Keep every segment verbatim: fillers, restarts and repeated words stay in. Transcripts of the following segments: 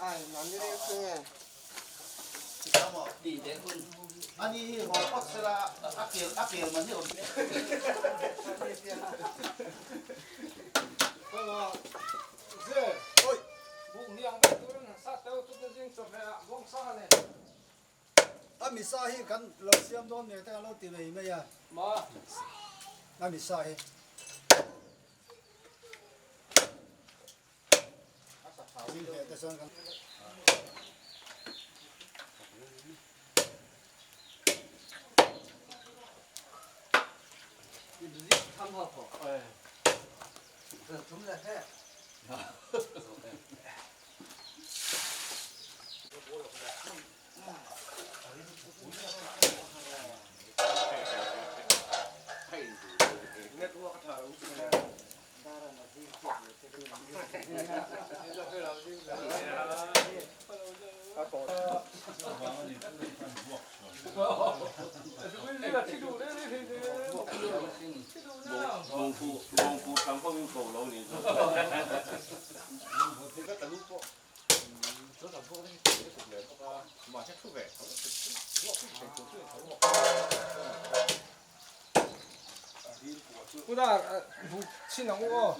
Ai, man ni ding sung e. Ani hi hawh kawt sela a kel, a kel man hi om. Oi. Buk niang bek tu sa teu tu zing tu he a bong sa ne. A misa hi kan lo siam dawn ne te a lo ti mei mei a. Ma. A misa hi. Kuda, eh, bu chin ang u aw.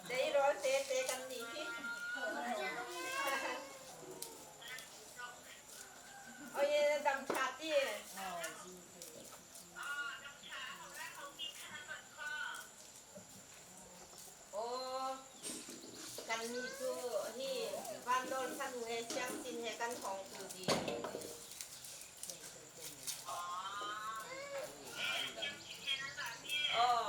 Tei rawl tete kan nih hi. Oi, dam ṭha ti. Aw, kannih cu hi vannawl fanu he siangsin he kan hawngtu ding. Aw, aw.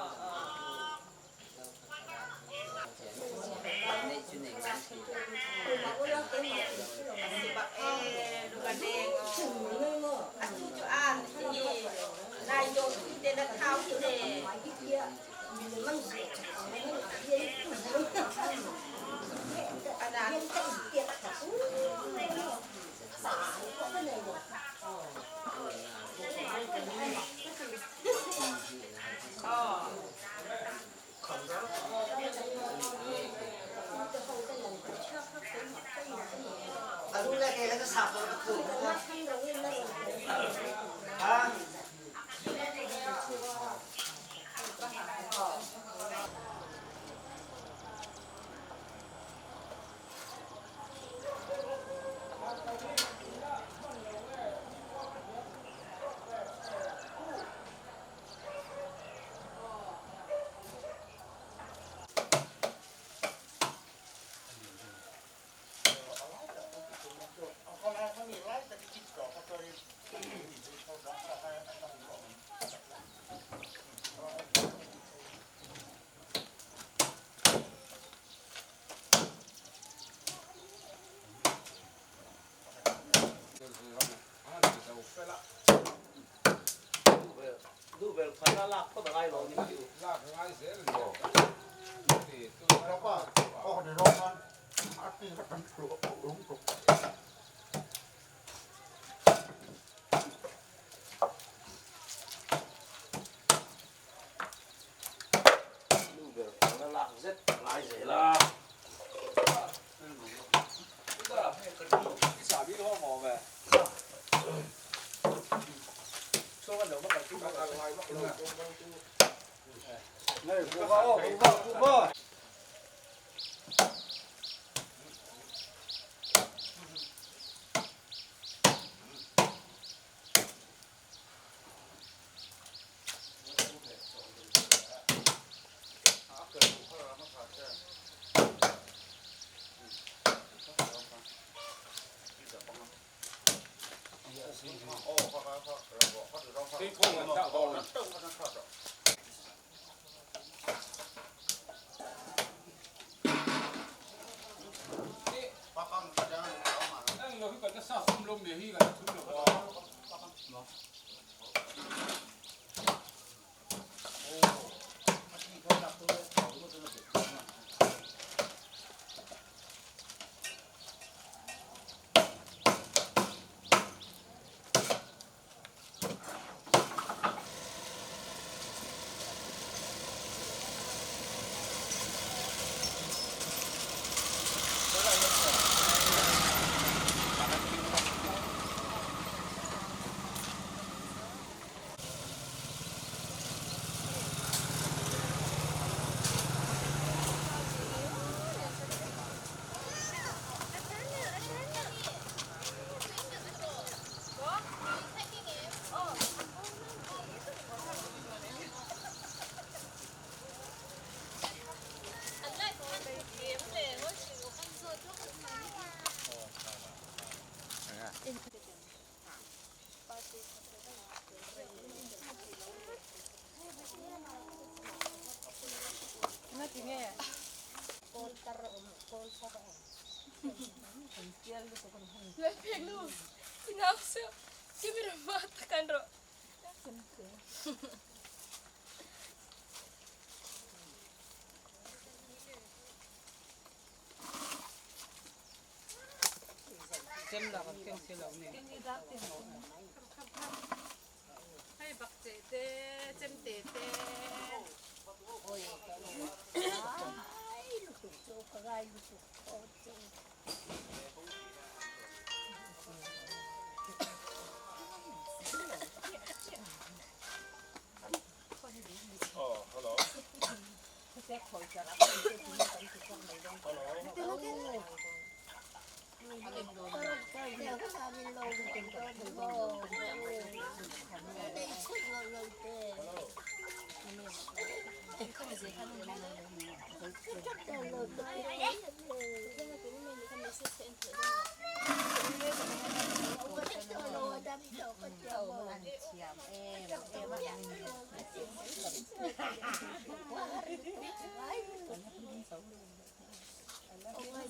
Lai pek lu. Sinau sio. Kimi ra mata kan ro. Sem la kan keng si lo ne. Hei, bak ceh te, cem te te. Oi, ai, lutuk cu ka gai lutuk. Oh, hello. Hello.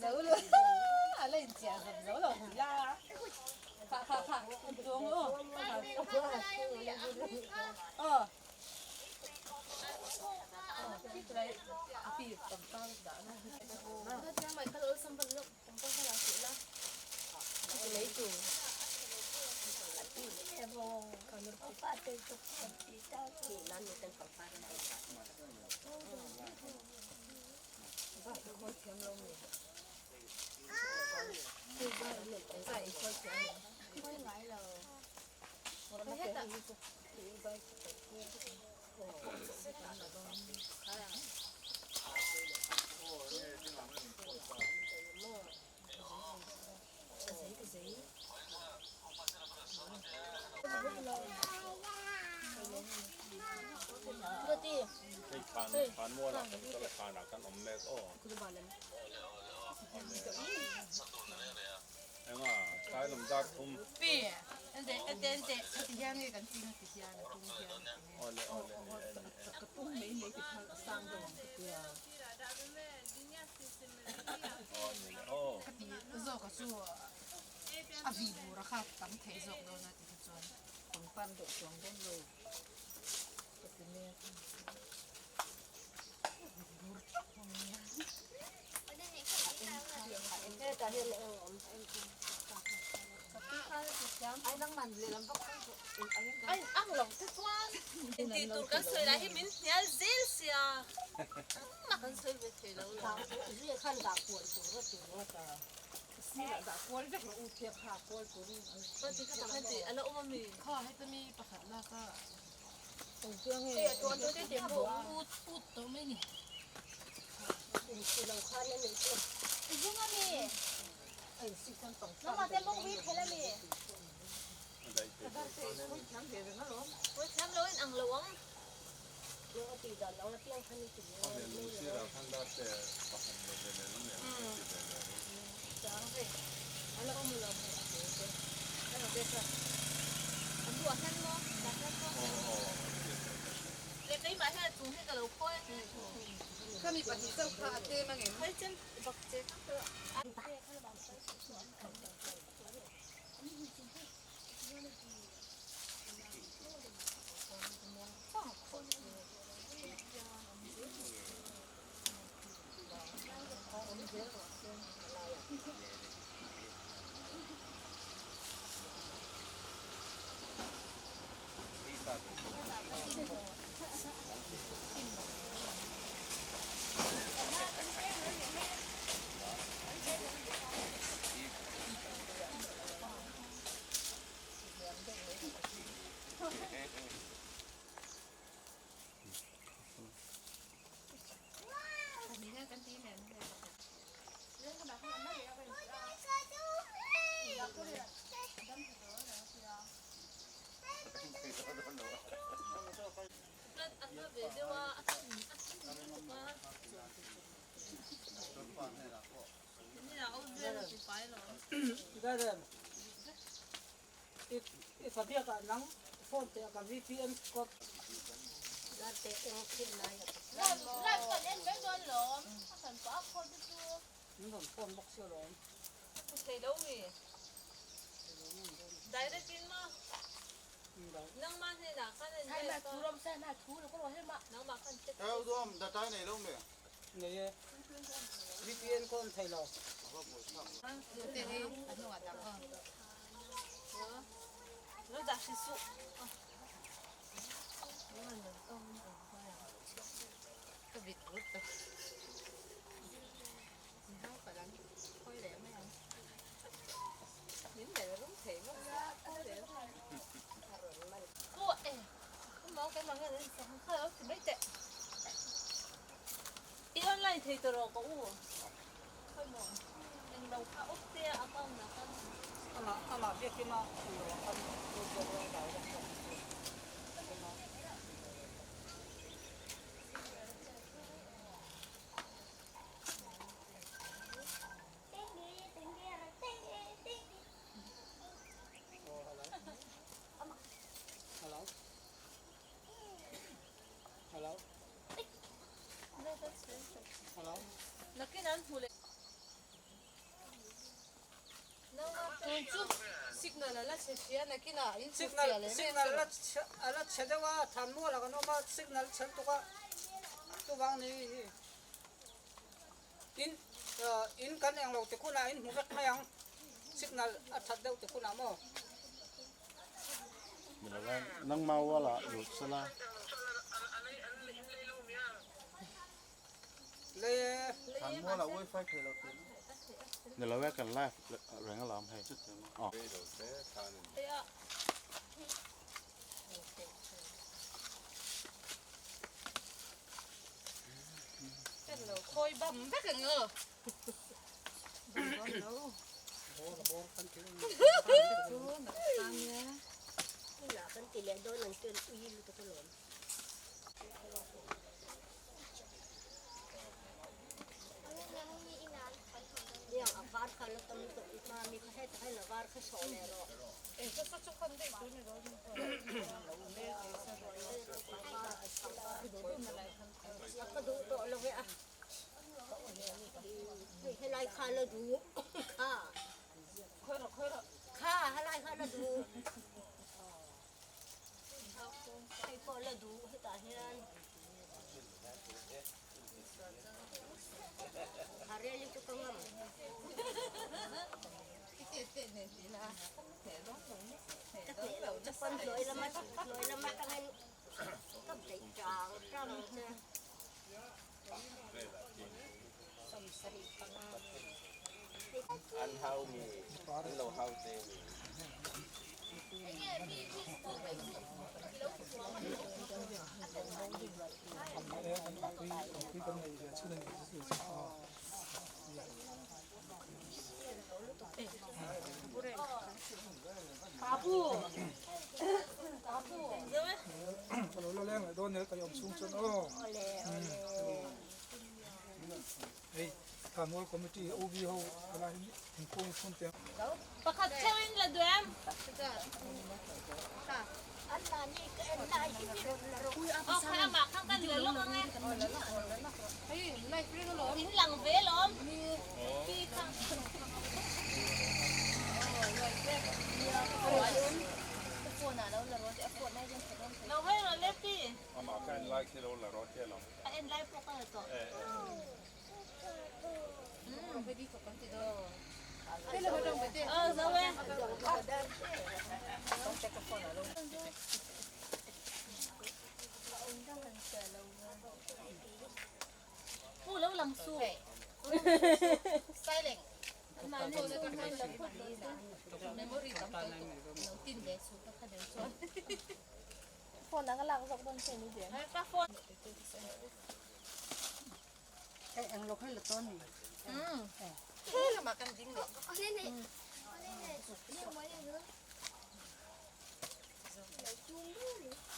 Zo lo. A la in ciah zop zo lo ti la. Pha, pha, pha. Zong lo. Oh. Hei, khan, khan mual ah kan kal a khan ah kan om mek aw. Eng a, kai lam dar thum. Pi, ente, ente, ente, a ti hian nge kan ti, a ti hian, a ti hian. Ole, ole, ni, ni, ni. Ka tung mei mei ti pha, a sang dong ka tia. Ole, oh. Ka ti, zo ka su, a vi bu ra kha tam thei zo lo na ti ka chuan. Kong pan do chuang don lo. Ka ti mek. Ai, ang lo te chuan. Ti tur kan sawi lai hi min hnial zel sia. Angmah kan sawi ve thei lo lo. Zia khan dah kual tur a tur a ta. Sila dah kual vek lo u thiak ha kual tur. Ka ti kha ta khan ti a la um a mi. Kha heta mi pakhat lak a. Ei, a tuan tu te te pawh ut, ut tawh mai ni. Ei, si lo khan a neih chu. I zung a mi. Ei, si khan pangpar. Nangmah te mawng wi thel a mi. Ka dar te i khawi thiam ve reng alawm. Khawi thiam lo in ang lo ang. Nang a tih dan ang a tiang khan i ti ve. Kha ve lung sira khan dar te pakhat lo ve le lung le lung ti ve le lung. Chang ve. A la om lo. A la ve sa. A bu a khan maw? A khan maw? Oh, oh, yes, yes, yes. Le keimah hian a chung hi ka lo khawi. Khami pahnih chauh kha a te mang em? Hai chen bak che kha. A te kha bak che. I, i ka biak ah nang phone te ka V P N kop. Live, live kan en mai dawn lawm. A kan pa a call tu tu. Min phone bok sia lawm. Thei lo mi. Direct in ma. Nangmah hnenah kan en. Nangmah kan tek. Data nei lo mi. Nei e. V P N kon thei lo. Lo dah si su. Ka bit gut to. I online thei tawh rawh ka u. Ama, ama biakinn ah Hello? Hello? Hello? Nakin an hmu le. Nang a tun chu signal a la sia sia, nakin a in signal, signal a la sia, a la sia deuh a, than mu la kan om a, signal chal tuk a. Tu vang ni hi. In, uh, in kan eng lo te khun a in hmu vek mai ang. Signal a that deuh te khun a maw. Nangma wala lut sala. Le. Kan wala wifi thei lo te. Ni lo kan live reng a lam hei. Oh. Kan lo khoi bam bek ang o. Bam bam lo. Bor, bor kan ti. Tu na kan ya. Ina kan ti le do nang ken ui lu to ko lom. Yang a var kha lo tam to ma mi kha he ta na var kha so le ro. Eh, sa sa chu kan dei tu ni lo ni ko. Ka duh tawh lo ve a. Hei, hei lai kha la duh. Kha. Kha, hei lai kha la duh. Hei pawh la duh, hei tah hian. Hareli chu ka ngam. Ka hneh lo, ka pan hnuai lama, hnuai lama ka ngen, ka beih tang tang che. An hau mi, an lo hau te mi. Ka pu. Ka pu. Ka lo la leng le dawn nel ka i om sung chun aw. Ole, ole. Hei, Thanmual committee, O B ho, ala hin, hin kong phun te. Pakhat theu in la duh em? An la ni ka en lai hi. Oh, kha ama khang kan la lo ang e. Hei, live ring lo. In lang ve lo. Pi khang. Oh, live ring. Phone a lo la ro, phone na jin phone. Lo hei lo le. En lai khi lo la rawh, te lam. A en lai pawh ka la tawh. Eh, eh. Mm. Hello, hello, hello. Ah, Zoe. Pu lo lang su. Silent. Memory tam tam. Lo tin de su ka ka de su. Phone ang lak zok don se ni de. Ai, ka phone. Ai, ang lo khai lo ton ni. Hmm. Ai. Khai lo ma kan ding lo. Ni ni. Ni ni. Ni mo ni lo.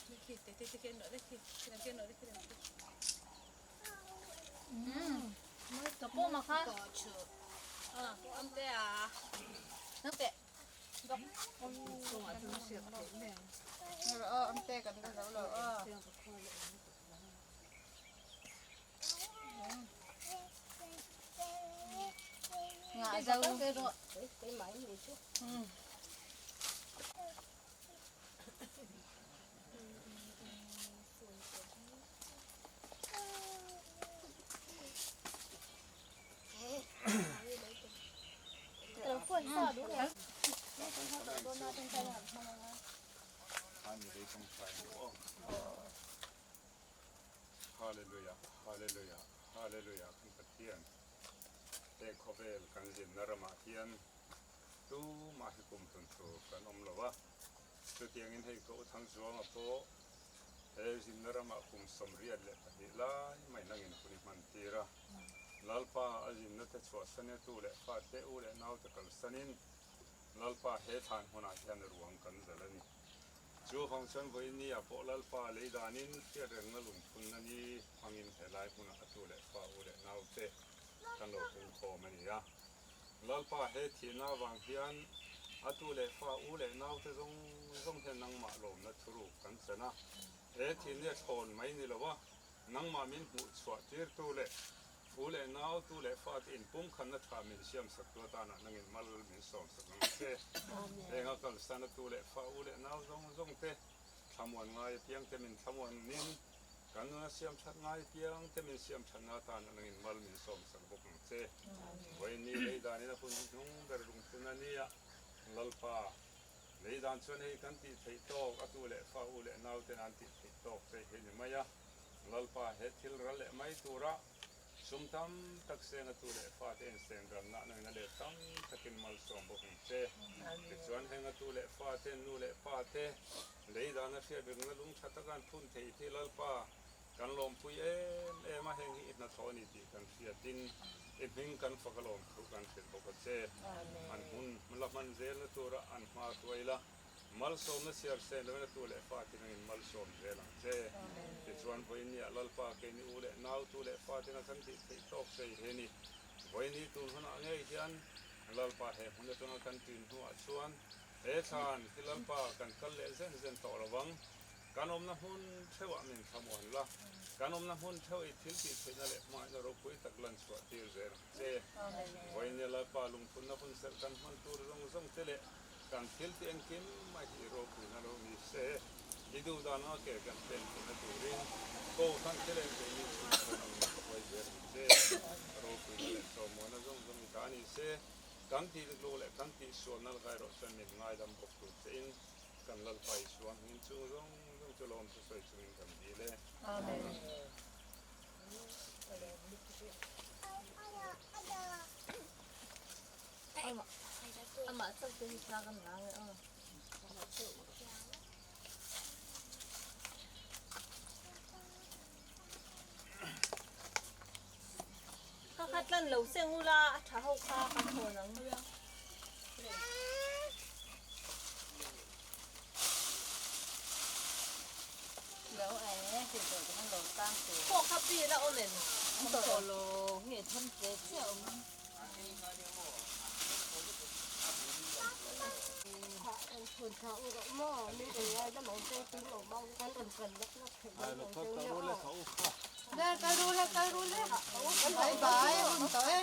Ni ki te te te ken lo, ni ki. Ken lo, ni ki. Hmm. Ka po ma kha. Ah, am te a. Nang te. Dok. Sung a tung siak te ne. Lo, oh, am te kan ka lo lo, oh. Nga zau. Hmm. Halleluiah, halleluiah, halleluiah, kan Pathian. Hih khawvel kan zinna ramah hian tuma hi kum hlun tur kan awm lo a. Chutiangin hei ka u Thangzuanga pawh he zinna ramah kum sawmriat leh pahnih lai mai nangin hun i hmantir a. Lalpa, a zinnate chhuahsanin a tu leh fate, u leh naute kalsanin Lalpa, he thlan hunah hian ruang kan zal a ni. Chuvang chuan vawiinah pawh Lalpa, lei danin hriatrengna lungphunna ni hmangin he lai hmunah a tu leh fa, u leh naute kan lo pungkhawm a ni a. Lalpa, he thihna avang hian a tu leh fa, u leh naute zawng zawng hian nangmah lawmna thuruk kan chan a. He thihna hi a thlawn mai ni lo a, nangmah min hmuh chhuah tirtu leh u leh nau, tu leh fate inpumkhatna ṭha min siamsaktu atana nangin mal min sawmsak ang che. Amen. Heng a kalsan a tu leh fa, u leh nau zawng zawngte thlamuan ngai apiangte min thlamuanin, kan nuna siamṭhat ngai apiangte min siamṭhatna atana nangin mal min sawmsak bawk ang che. Amen. Vawiin ni lei danin a hun hnung ber lungphunna ni a, Lalpa, lei dan chuan hei kan tih theih tawk, a tu leh fa, u leh nauten an tih theih tawk che hi ni mai a. Lalpa, he thil ral leh mai tura sum tam tak seng a tu leh fate inseng ranna nangin a let tam takin malsawm bawk ang che. Amen. Tichuan heng a tu leh fate, nu leh pate lei dan a hriatrengna lung ṭha taka an phun theih hi Lalpa, kan lawmpui em em a, heng hi i hnathawh a ni tih kan hriatin, i hming kan fak a, lawmthu kan hrilh bawk a che. Amen. An hun la hman zelna tura an hma tuai la, malsawmna siar sen loin a tu leh fate nangin malsawm zel ang che. Amen. Tichuan vawiin niah Lalpa, keini u leh nau, tu leh fate'n a kan tih theih tawk che hi ni. Vawiin ni tun hunah ngei hian Lalpa, he hmun aṭanga kan tlin hnuah chuan he thlan hi Lalpa kan kal leh zen zen tawh lo vang. Kan awmna hmun theuhah min thlamuan la, kan awmna hmun theuh i thil tih theihna leh hmangaihna ropui tak lan chhuah tir zel ang che. Amen. Vawiin Lalpa, lungphunna hun serh kan hman tur zawng zawngte leh kan thil tih engkim mai hi ropuina lo ni se. I duhdan a ke kan pen theihna turin Kohhran thil engkim ni chu kan awmna huai zel ang che. Ropuina leh chawimawina zawng zawng i ta ni se. Kan tih dik lo leh kan tih sualna lakah erawh chuan min ngaidam bawk tur chein, kan Lalpa Isua hmingin chung zawng zawng chu lawmthu sawi chungin kan dil e. Amen. Amah, amah chauh te hi thla kan la nge aw. Kha khat lan lo seng ula, a ṭha ho kha kan hawn ang. Lo, eh, hi lo, kan lo tang tu. Pawh kha pi la awm em? An tawh lo, hi tham che che awm. Bye bye, hun to e.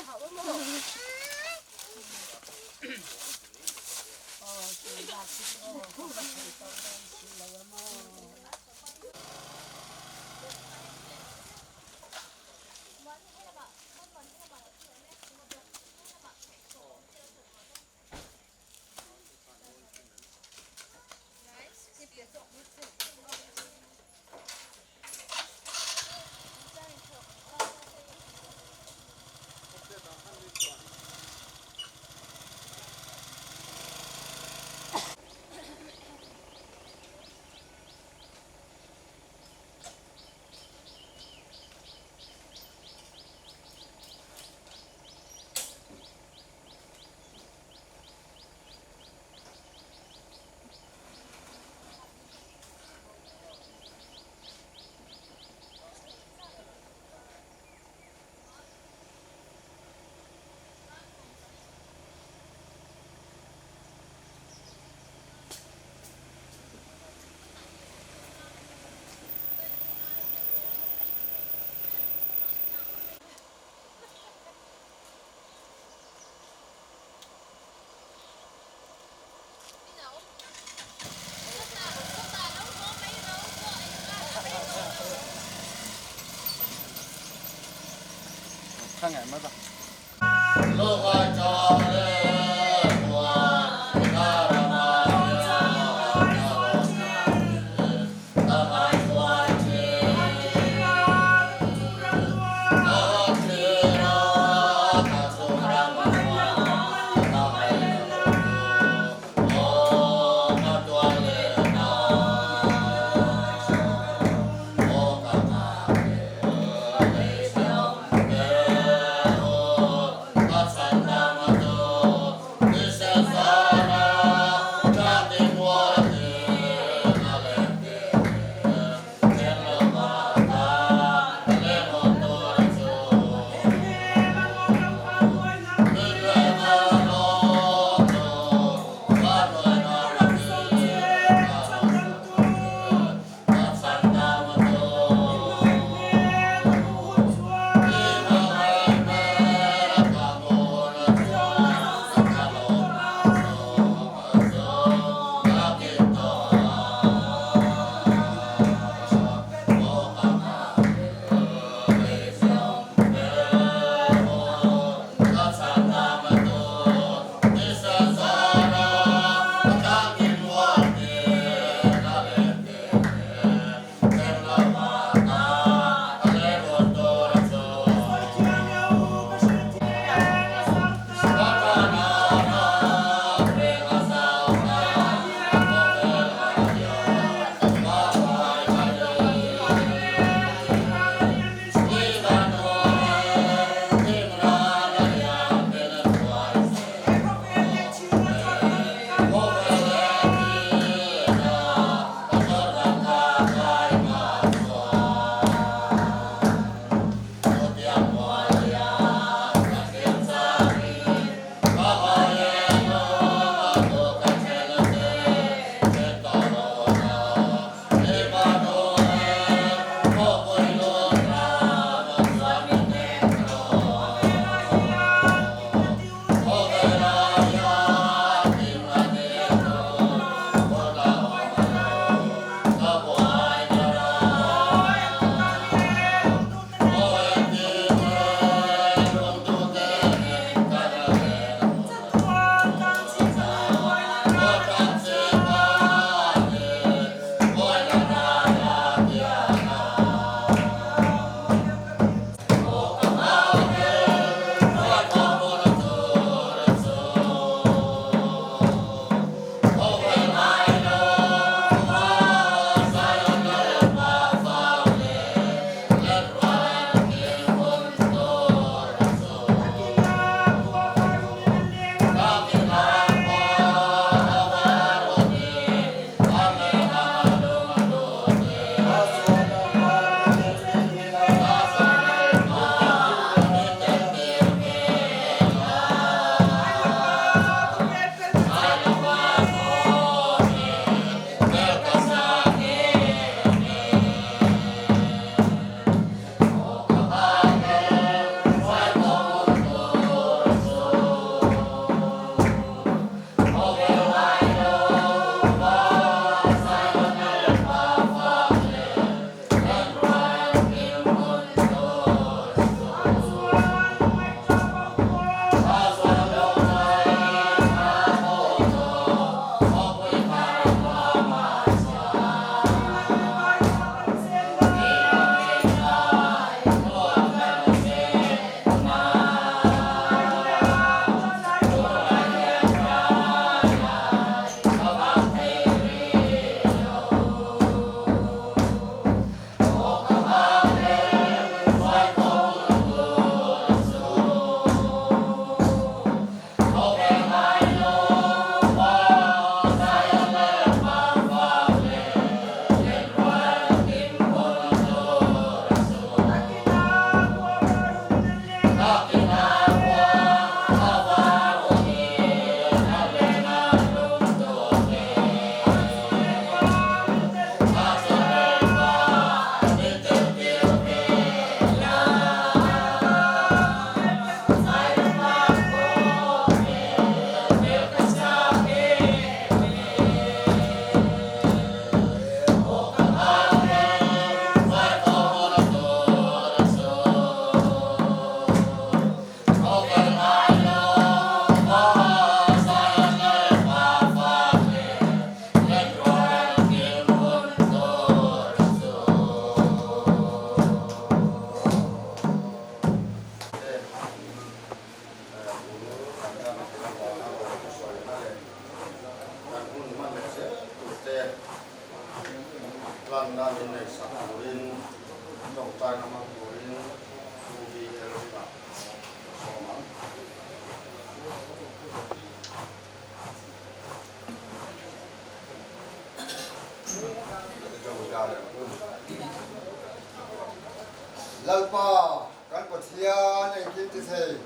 Lalpa kan Pathian, ei kim ti thei.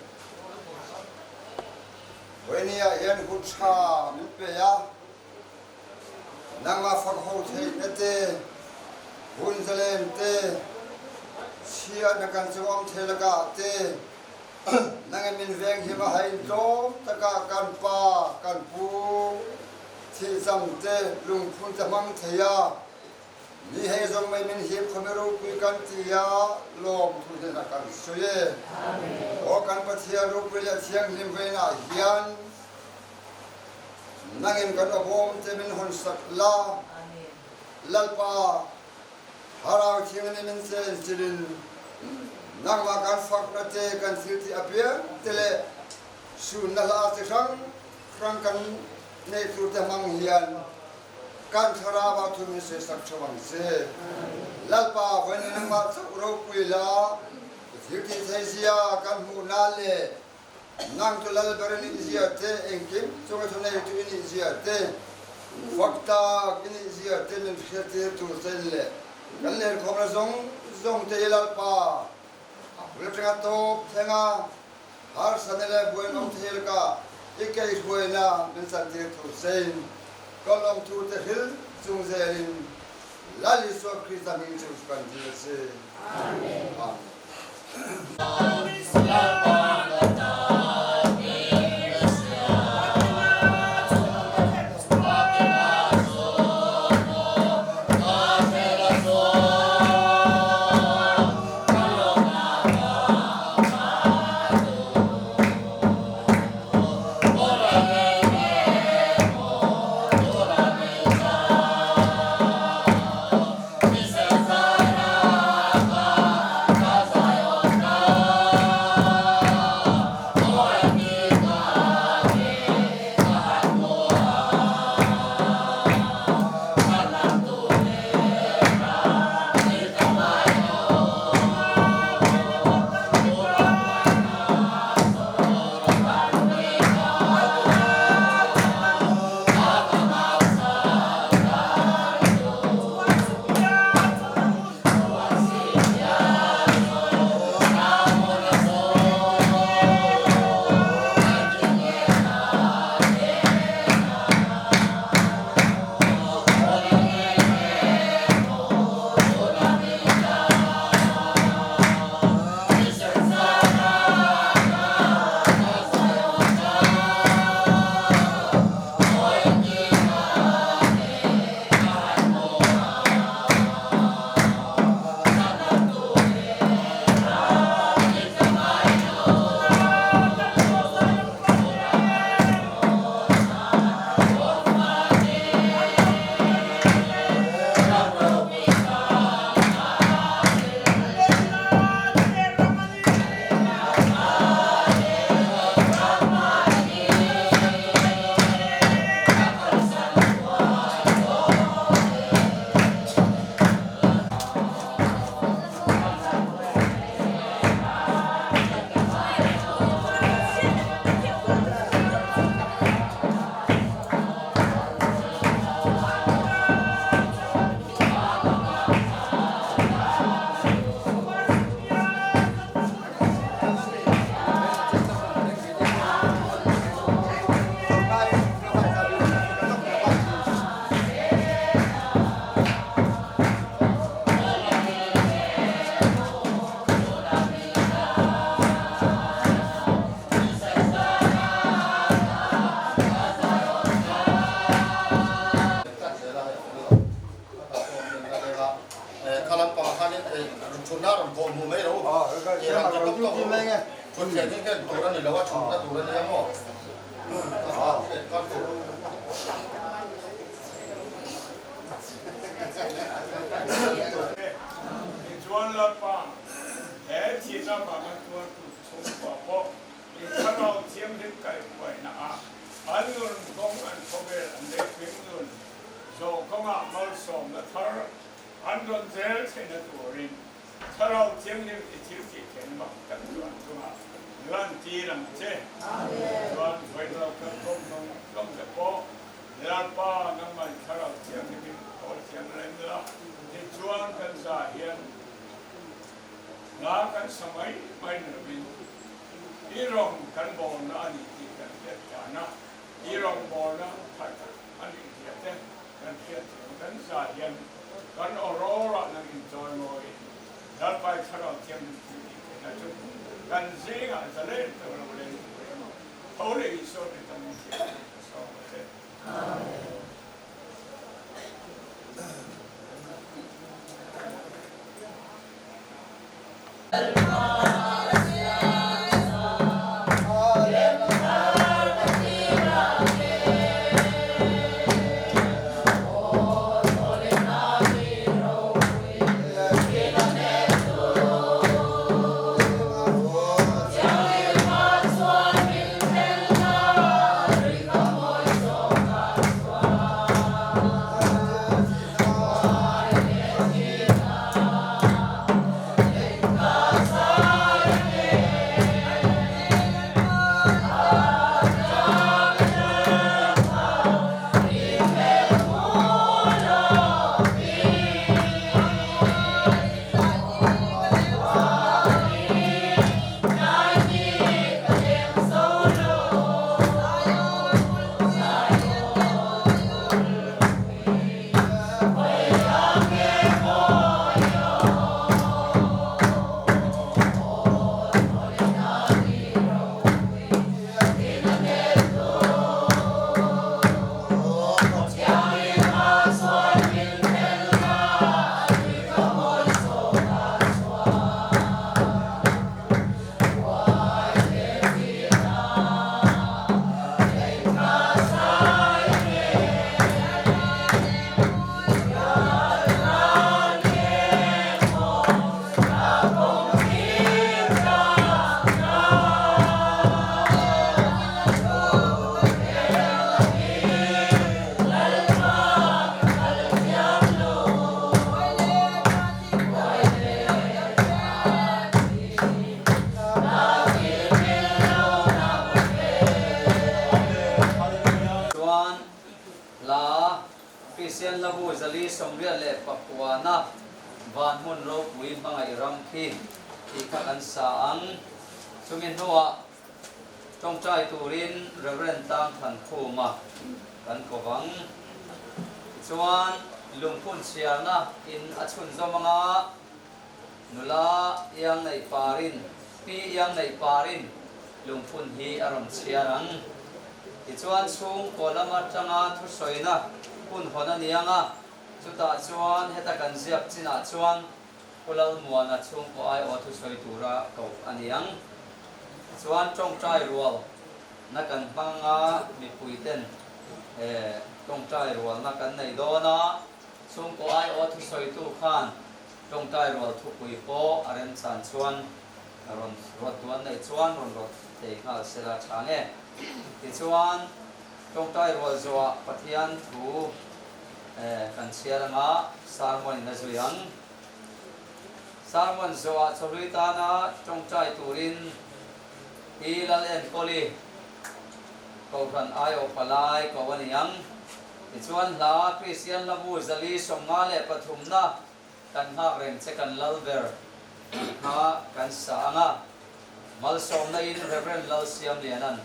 Hoih ni-ah hian hun ṭha min pe a, nangmah fakho theihnate, hun zalemte, siatna kan cungah om thei lakahte, nangin min veng him a, hei tlawm takah kan pa, kan pu, thihzamte, lungphunte hmang thei a, mi hei zong mei min him khawm i ropui kan ti a, lawmthu hnenah kan sawi e. Aw kan Pathian, ropui leh thianghlim veinah hian nangin kan awbawmte min honsak la. Lalpa, Thlarau Thianghlim in chenchilin nangmah kan faknate, kan thiltih a piangte leh sunna hla a chi hrang hrang kan neih turte hmang hian kan thlarau a thu min sawisak ṭheuh ang che. Lalpa, vawiin nangmah chauh ropui la, thiltih theihzia kan hmuhna leh nang tawh lal ber i nih ziate, engkim chunga thuneitu i nih ziate, faktak i nih ziate min hriattir tur chen leh kan lenkhawmna zawng zawngte hi Lalpa, a bul aṭanga tawp thlenga harsatna leh buaina om thei lakah i kaihhruaina min chantir tur chen, kan lawmthu te hril chung zelin Lal Isua Krista hming chung kan dil a si. Amen. Amen. Chuan Lalpa, he thihna banga tuar tu chhungkua pawh i Thlarau Thianghlim kaihhruaina ah an nun kawng, an khawvel, an lei ping nun zawh kawngah malsawmna thar an rawn zel theihna turin Thlarau Thianghlim i thil cih khen bang kan tuan tungah lantir ang ci. Amen. Tuan voi lo kan kong nong zong le pawh Lalpa nangmah in Thlarau Thianghlim in kawl thiang la in la. Hi tuan kan za hian nga kan sa mai mai lo in i rong kan bawlna a ni tih kan hriat chian a, i rong bawlna thak a ni tih a te kan hriat chian kan za hian kan awrawrah nang in chawimawi in Lalpa i Thlarau Thianghlim thil tih khenna chu kan zingah zalen to lo le ni. Holy Isur ni kan in thiam ka sawm a te. Chuan la Khristian labu zali sawmriat leh pakuana van hmun ropui hmangaih ram khi tih kha kan sa ang. Chumi hnuah ṭawngṭai turin Reverend Tang Than Khuma kan ko vang. Chuan lungphun chhiarna in a chhunzawm anga, nula Iang Neih Parin, pi Iang Neih Parin lungphun hi a rawn chhiar ang. Tichuan chhungkaw lam aṭanga thusawina hun hawn a ni ang a, chutah chuan heta kan ziak chinah chuan Pu Lalmuana chhungkaw aiawh thusawi tura ko a ni ang. Chuan ṭawngṭai rual na kan hmang a, mipuiten, eh, ṭawngṭai rualna kan nei dawn a, chhungkaw aiawh thusawitu khan ṭawngṭai rual thupui pawh a remchan chuan rawn ruat duh an neih chuan rawn ruat thei nghal sela ṭha nge. Tichuan ṭawngṭai rual zawhah Pathian thu, eh, kan chhiar anga sermon in a zui ang. Sermon zawhah chawhlui tana ṭawngṭai turin hi Lal En Koli Kohhran aiawh palai ko a ni ang. Tichuan hla Kristian hlabu zali sawmnga leh pathumna kan nghak reng che kan lal ber kha kan sa ang a, malsawmna in Reverend Lalsiamlianan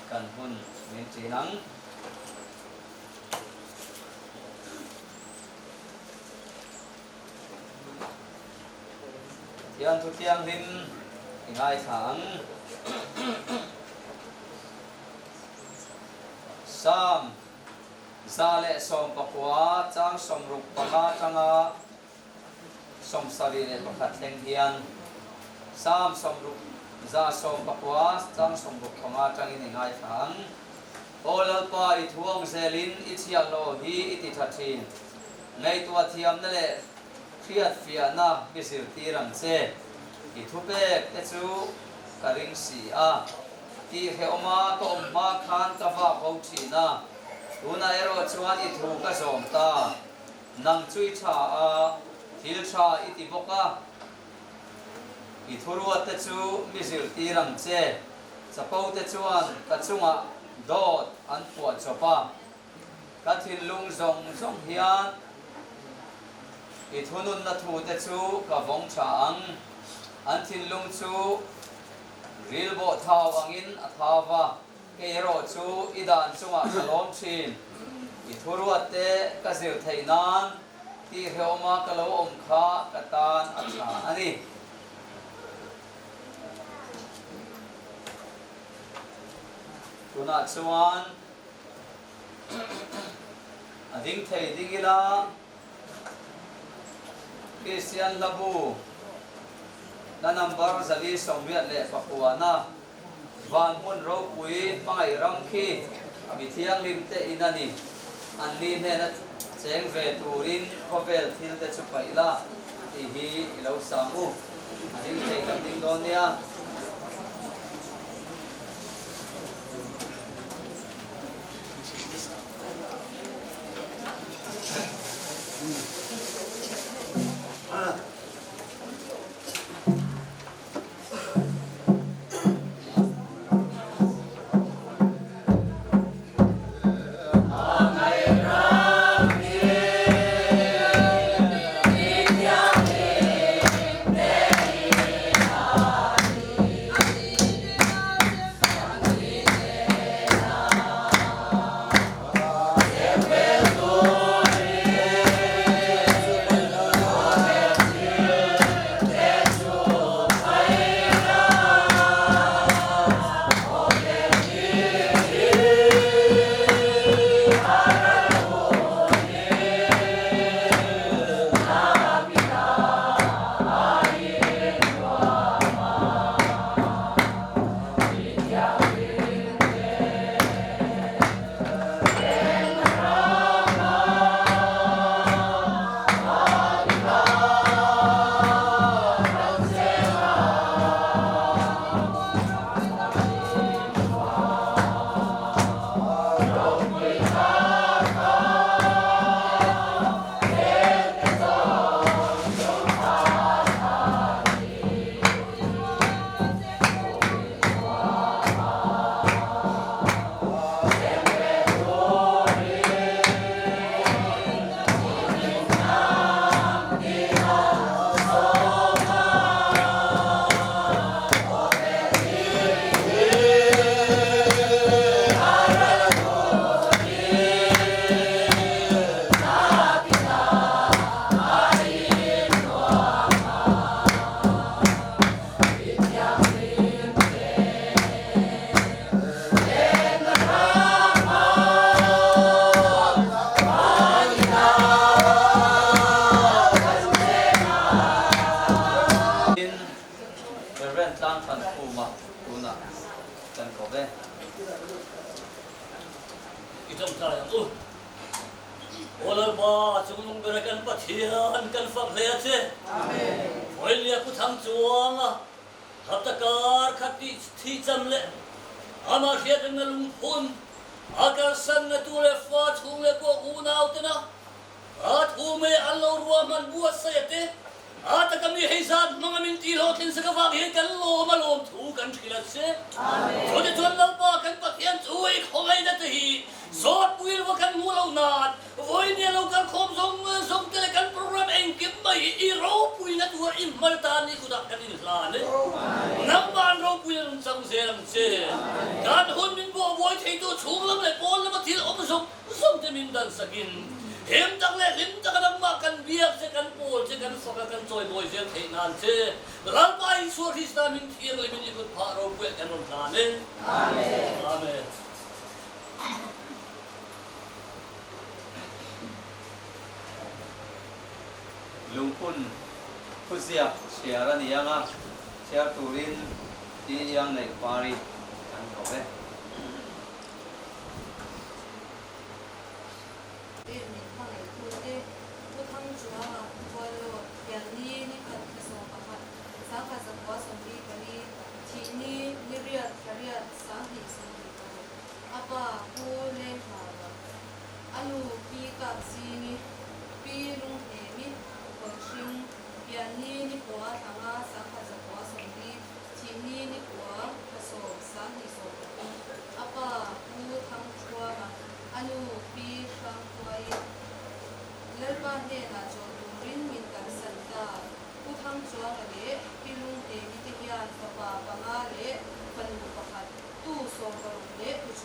kan hun min ṭin ang. Pathian thu thianghlim i ngaithla ang. Sam za leh sawm pakua chang sawmruk panga aṭanga sawmsarih leh pakhat thleng hian Sam sawmruk, za sawm pakua chang sawmruk panga aṭangin i ngaithla ang. Aw Lalpa, i thu ang zelin i chhiahhlawh hi i ti ṭha ṭhin. Ngaihtuah thiamna leh hriatfiahna mi zirtir ang che. I thupekte chu ka ring si a, tihhrehawma ka awm hma khan ka vak bo ṭhin a, tunah erawh chuan i thu ka zawm ta. Nang chu i ṭha a, thil ṭha i ti bawk a, I thuruatte cu mi zilh tilam ce. Capote cuan ka cungah dawt an puah cop a, ka thinlung zongzong hian i thununna thute cu ka vong ṭha ang. An thinlung cu rilbawh thau angin a thau a, kei erawh cu i dan cungah ka lawm ṭhin. I thuruatte ka zilh theih nan tihheuhma ka lo awm kha ka tan a ṭha a ni. Tunah chuan a ding thei ding ila Kristian hlabu na nambar zali sawmriat leh pakuana, vanhmun ropui hmangaih ram khi mi thianghlimte in a ni. Anni hnena cheng ve turin khawvel thilte cu paih la, tih hi i lo sang uh. A ding thei kan ding dawn nia. Reverend Tlang Khan Khuma tunah kan ko ve. I ṭawngṭai ang u. Aw Lalpa, a chungnung bera kan Pathian kan fak hle a che. Amen. Voi lia Pu Thang Cuang a hapta kar khat tih thih cam le amah hriat rengna lungphun a kalsanna tu le fa chung le pawh unau tena a thu me an lo ruahman buatsaih a te a taka mi hei zat hmanga min ti hlawhtlinsak avang hi kan lawm a lawm thu kan hrilh a che. Amen. Chute chuan Lalpa kan Pathian chu i khawngaihna te hi zawtpui lova kan hmuh loh nan, vawinia lo kalkhawm zawng zawng te leh kan program engkim mai hi i ropuina tura i hmai tan i kutah kan inhlan e. Nangmah an ropuina nungchang zel ang che. Kan hun min bawhbuai theitu chhung lam leh pawn lama thil awm zawng zawng te min dansakin, him tak leh hlim taka nangmah kan biak che, kan pawl che, kan fak a kan chawimawi zel theih nan che. Lalpa Isua Krista min thianglimin i kut phah ropuiah kan rawn hlan e. Amen. Amen. Lungphun Khuziak Siar a ni ang a, siar turin Ti Iang Neih Pari kan ko ve. Min hmangaih thu te, Pu Thang Cuang a, Kual Lo, Pian ni, ni khat, thla sawm pakhat, sang khat zakua sawmli pali, Thih ni, ni riat, thla riat, sang hnih sawmhnih paruk. A pa Pu Leng Hmar, a nu Pi Kap Zing i, Pi Lung Hnem i, Pu Kol Hring, Pian ni, ni kua, thla nga, sang khat zakua sawm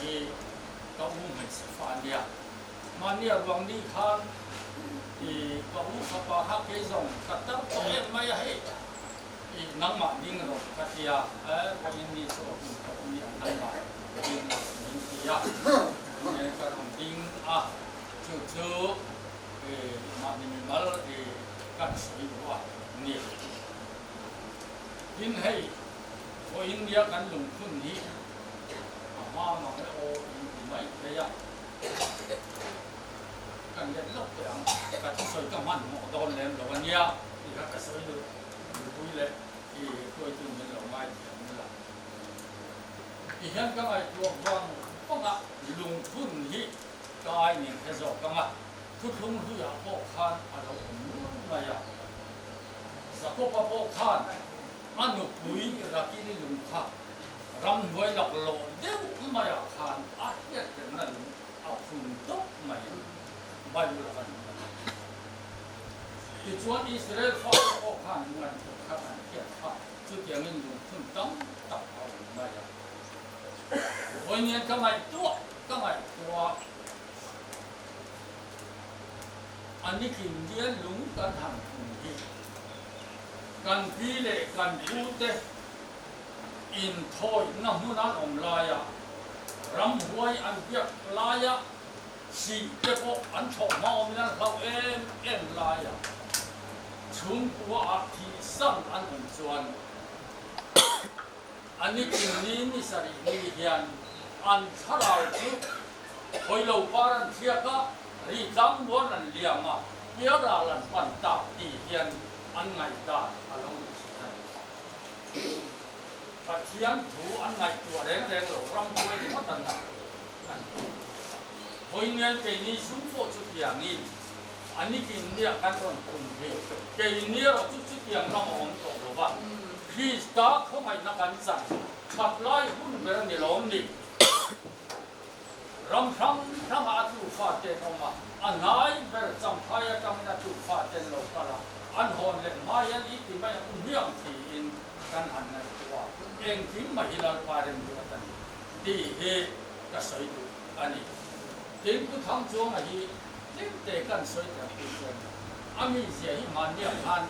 hi ka u ngaihsut fa nia. Mania ruang ni khan i ka u fapa kha kei zong ka tar tawh em mai ahi. I nangmah ding lo ka tia, eh, ka inn ni chu a hun tawh ni a nangmah ding lo ning tia. Nen ka rung ding a, chu chu, eh, mah ni mimal, eh, kan soi uh a ni. Din hei, ko inn nia kan lungkhun hi, a hma mang le aw in i mai thei a. Kan let lok te ang, ka thusoi ka man mawh dawn lem lo a nia, i ka ka soi lu, lu pui le. I tuaitu min lo ngai thiam ni la. I hian ka ngaihtuah vang vangah lungphun hi ka ai ning he zawk ang a, thuthlung hluiah pawh khan a lo awm nuam mai a. Jakoba pawh khan a nupui Rakili lung kha ramhuai laklawh deuh maiah khan a hiat lemna lung a phun dawk mai in Bible ah kan hmu. Tichuan Israel fa pawh khan ngan khat an khiat kha, chutiangin lungphun tam tak a um mai a. Voi nian ka ngaihtuah, ka ngaihtuah. A nikin lian lung kan han phun hi. Kan pi le kan pute inthawina hmun an om lai-ah, ramhuai an biak lai-ah, sihte pawh an thawh hma awmin an hlau em em lai-ah, chhungkua ah thihsan an um chuan, a nikin ni ni sarih ni hian an thlarau chu hawi lo par an thiak a, ri tlang muan an liam a, piaral an pan ta tih hian an ngaihdan a lo ni ṭhin a ni. Pathian thu an ngaihtuah reng reng lo, ramhuai ngawt an nih. Voi nian keini sung pawh chutiangin a nikin niah kan rawn tum hi. Keini erawh chu chutiang lam a awm tawh lo va. Krista khawngaihna kan chan khat lai hun ber a ni lawm ni. Ram hrang hrangah a tlufate an awm a, a hnai ber Champhai aṭangin a tlufate an lo kal a, an hawn leh hma hian i ti mai a um hiam tiin kan han ngaihtuah a, engkim mah hi Lalpa remruat a ni tih hi ka sawi duh a ni. Tin, Pu Thangchuanga hi tlemte kan sawi teh pi chuan, a mizia hi hmanniah khan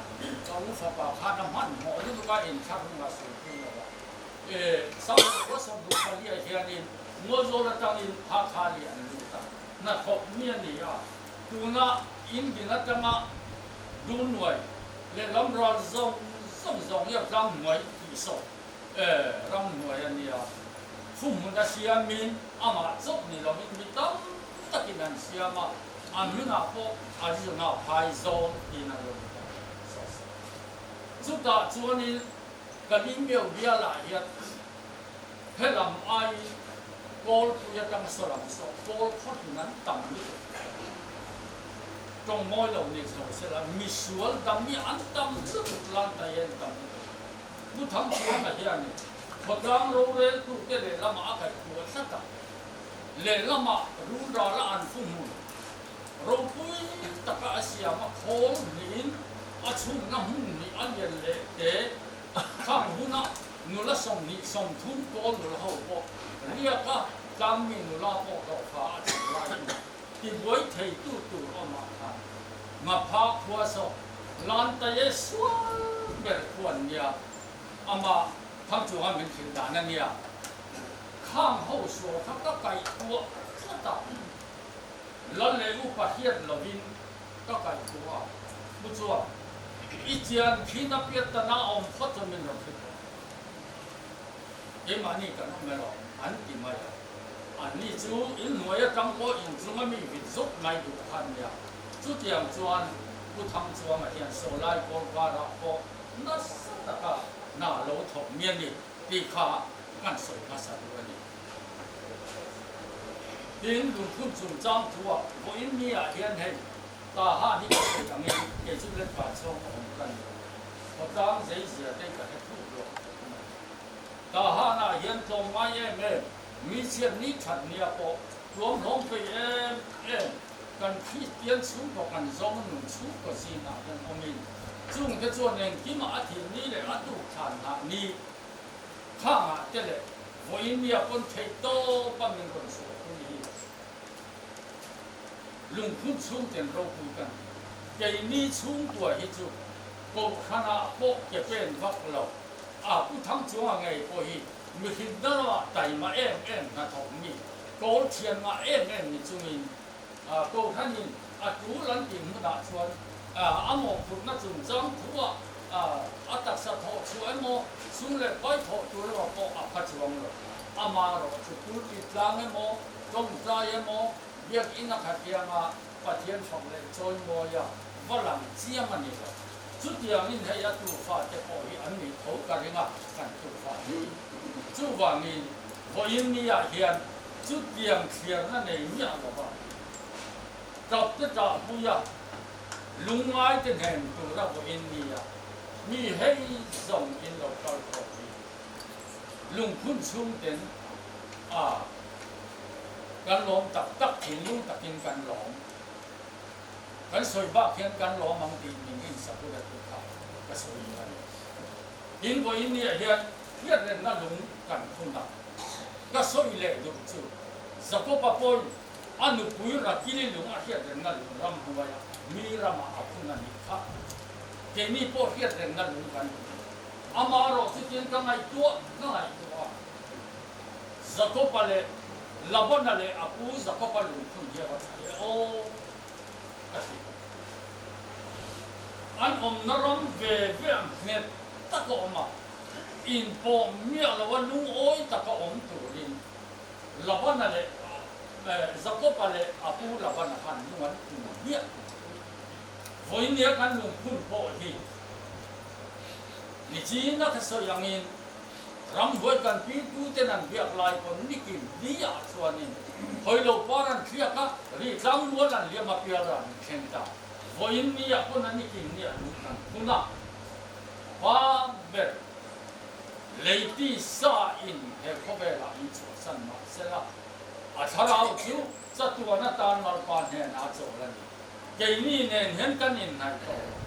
ka u fapa khan a hmanhmawh lutuk a, in thla hung a sawi pui lo a. Eh, Samuel kua sawmruk pali ah hianin Mualzawl aṭangin Hakha li an lut a, hnathawk mi a ni a, tuna Indian aṭanga Dunuai leh lamral zawng zawng zawng hi a, Ramhnuai tih saw, eh, Ramhnuai a ni a, Fumhmun a siamin amah chauh ni loin mi tam takin an siam a, an hmingah pawh a zinga Phaizawl tiin an lo lut a. Chutah chuanin Kalim Biau bialah hian helam ai Kawlpui aṭang saw lam saw Kawl khawtin an tam lutuk. Ṭong mawi lo nih zo sela, misual dam mi an tam lutuk, lantai en tam lutuk. Pu Thang Chuang a hian in, khawtlang roreltute lehlamah a kaihkhua tlat a, lehlamah rul rala an fu hmun ropui taka a siam a, khawl hnihin a chhunna hmun hnih a lian leh te, khang hunah nula sawmhnih sawmthum kawl nula ho pawh riaka tlangmi nula pawh hlawhfa a chang lai in, tibuai theitu tur amah khan Ngapha khua saw, Lantaye sual ber khuan nia, amah Thang Chuanga min thil dan a nia. Khang ho sual kha ka kaihkhua tlat a, lal leh upa hriat lovin ka kaihkhua a. Pu Chuang, i chian khin a piat tana a awm phawt chu min rawn hre tawh. Keimahni kan awm emaw, an ti mai a. Anni chu in hnuai aṭang pawh in chunga mi vit zawk ngai duh khan nia. Chutiang chuan Pu Thang Chuanga hian saw lai kawl varah pawh nasa taka na lo thawk miah ni tih kha kan sawi hmasa duh a ni. Tin, Lungphun chungchang thu ah vawiin ni ah hian hei Taha hi ka sawi angin, kei chu Letba chhawng a awm ka ni. Khawtlang zeizia te ka hre thuk lo. Taha-ah hian tlawm ngai em em, mi chhiat ni ṭhat nia pawh tuam hlawm pei em em, kan Kristian chhungkaw kan Zomi nun chhungkaw zinah kan awmin, chungte chuan engkimah a thih ni leh a tuk thlan hna ni khangah te leh vawiin nia pawn theih tawpa min rawn suahpui hi. Lungphun chhungten ropui kan ti. Keini chhungkua hi chu kohhranah pawh ke pen vak lo. A, Pu Thang Chuanga ngei pawh hi mihring dangah taima em em hnathawk mi, kawl thian ngah em em ni chungin, a, kohhranin a tul an tih hmunah chuan, a, a mawhphurhna chungchang thu ah, a, a taksa thawh chhuah emaw, sum leh pai thawh tur emaw pawh a pha chuang lo. Amaherawhchu pulpit tlang emaw, ṭawngṭai emaw, biakinn a khat hianga Pathian fak leh chawimawi a va lang chiam a ni lo. Chutiangin hei a tu fate pawh hi an nih tho ka ring a, kan tu fa hi. Chuvangin vawiin ni ah hian chutiang thliarna nei miah lo a, ṭap te ṭahpui a, lungngai te hnem tura vawiin ni a mi hei zawng in lo kal tawh hi. Lungphun chhungten, a, kan lawm tak tak, thinlung takin kan lawm. Kan sawi bak hian kan lawm ang tih min insak uleh tu kha ka sawi a ni. Tin, vawiin ni ah hian hriatrengna lung kan phun a, ka sawi leh duh chu Jakoba pawhin a nupui Rakili lung a hriatrengna lung ramhuai a mi ramah a phun a nih kha. Keini pawh hriatrengna lung kan phun. Amaherawhchu tin ka ngaihtuah, ka ngaihtuah a, Jakoba leh Labana leh a pu Jakoba lungphun hi a va thei aw ka ti. An awmna ram ve ve ang nghet tak a awm a, inpawh miah lo a, lungawi taka awm turin Labana leh, eh, Jakoba leh a pu Labana khan lung an phun miah. Vawiin nia kan lungphun pawh hi nichina ka sawi angin, ramhuai kan pirtuten an biak lai pawn nikim ni ah chuanin hawi lo par an thliak a, rihtlang mual an liam a, pial ran an thleng ta. Vawiin ni ah pawn a nikim ni ah lung kan phun a, pa ber leitisa in he khawvelah in chhuahsan mah sela, a thlarau chu chatuan atan Lalpa hnena chawl a ni. Keini nen hian kan inhnaih tawh.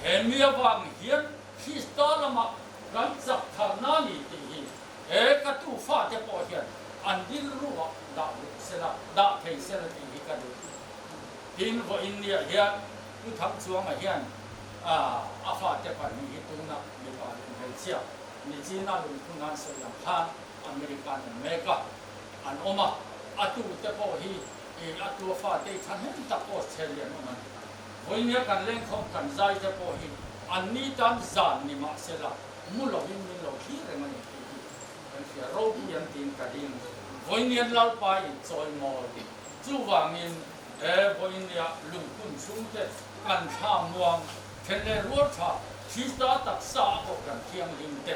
He mi avang hian Krista lamah kan chak tharna ni tih hi he ka tu fate pawh hian an dilruah dah duh sela, dah thei sela tih hi ka duh. Tin, vawiin ni ah hian Pu Thang Chuanga hian, a, a fate pahnih hi tuna mipa leh hmeichhia nichina lungphun an sawi ang khan America an mek a, an awm a, a tute pawh hi, i, a tu a fate hi thahnem tak Australia an awm a ni. Vawiin nia kan lengkhawm kan zaite pawh hi an ni tan zan ni mah sela, mu lovin min lo thlir reng a ni tih hi kan hria ropui an tiin ka ding. Vawiin hian Lalpa in chawimawi. Chuvangin, e, vawiin nia lungphun chhungte kan thlamuang, ṭhen leh rual ṭha, Krista taksa a kohhran thianghlimte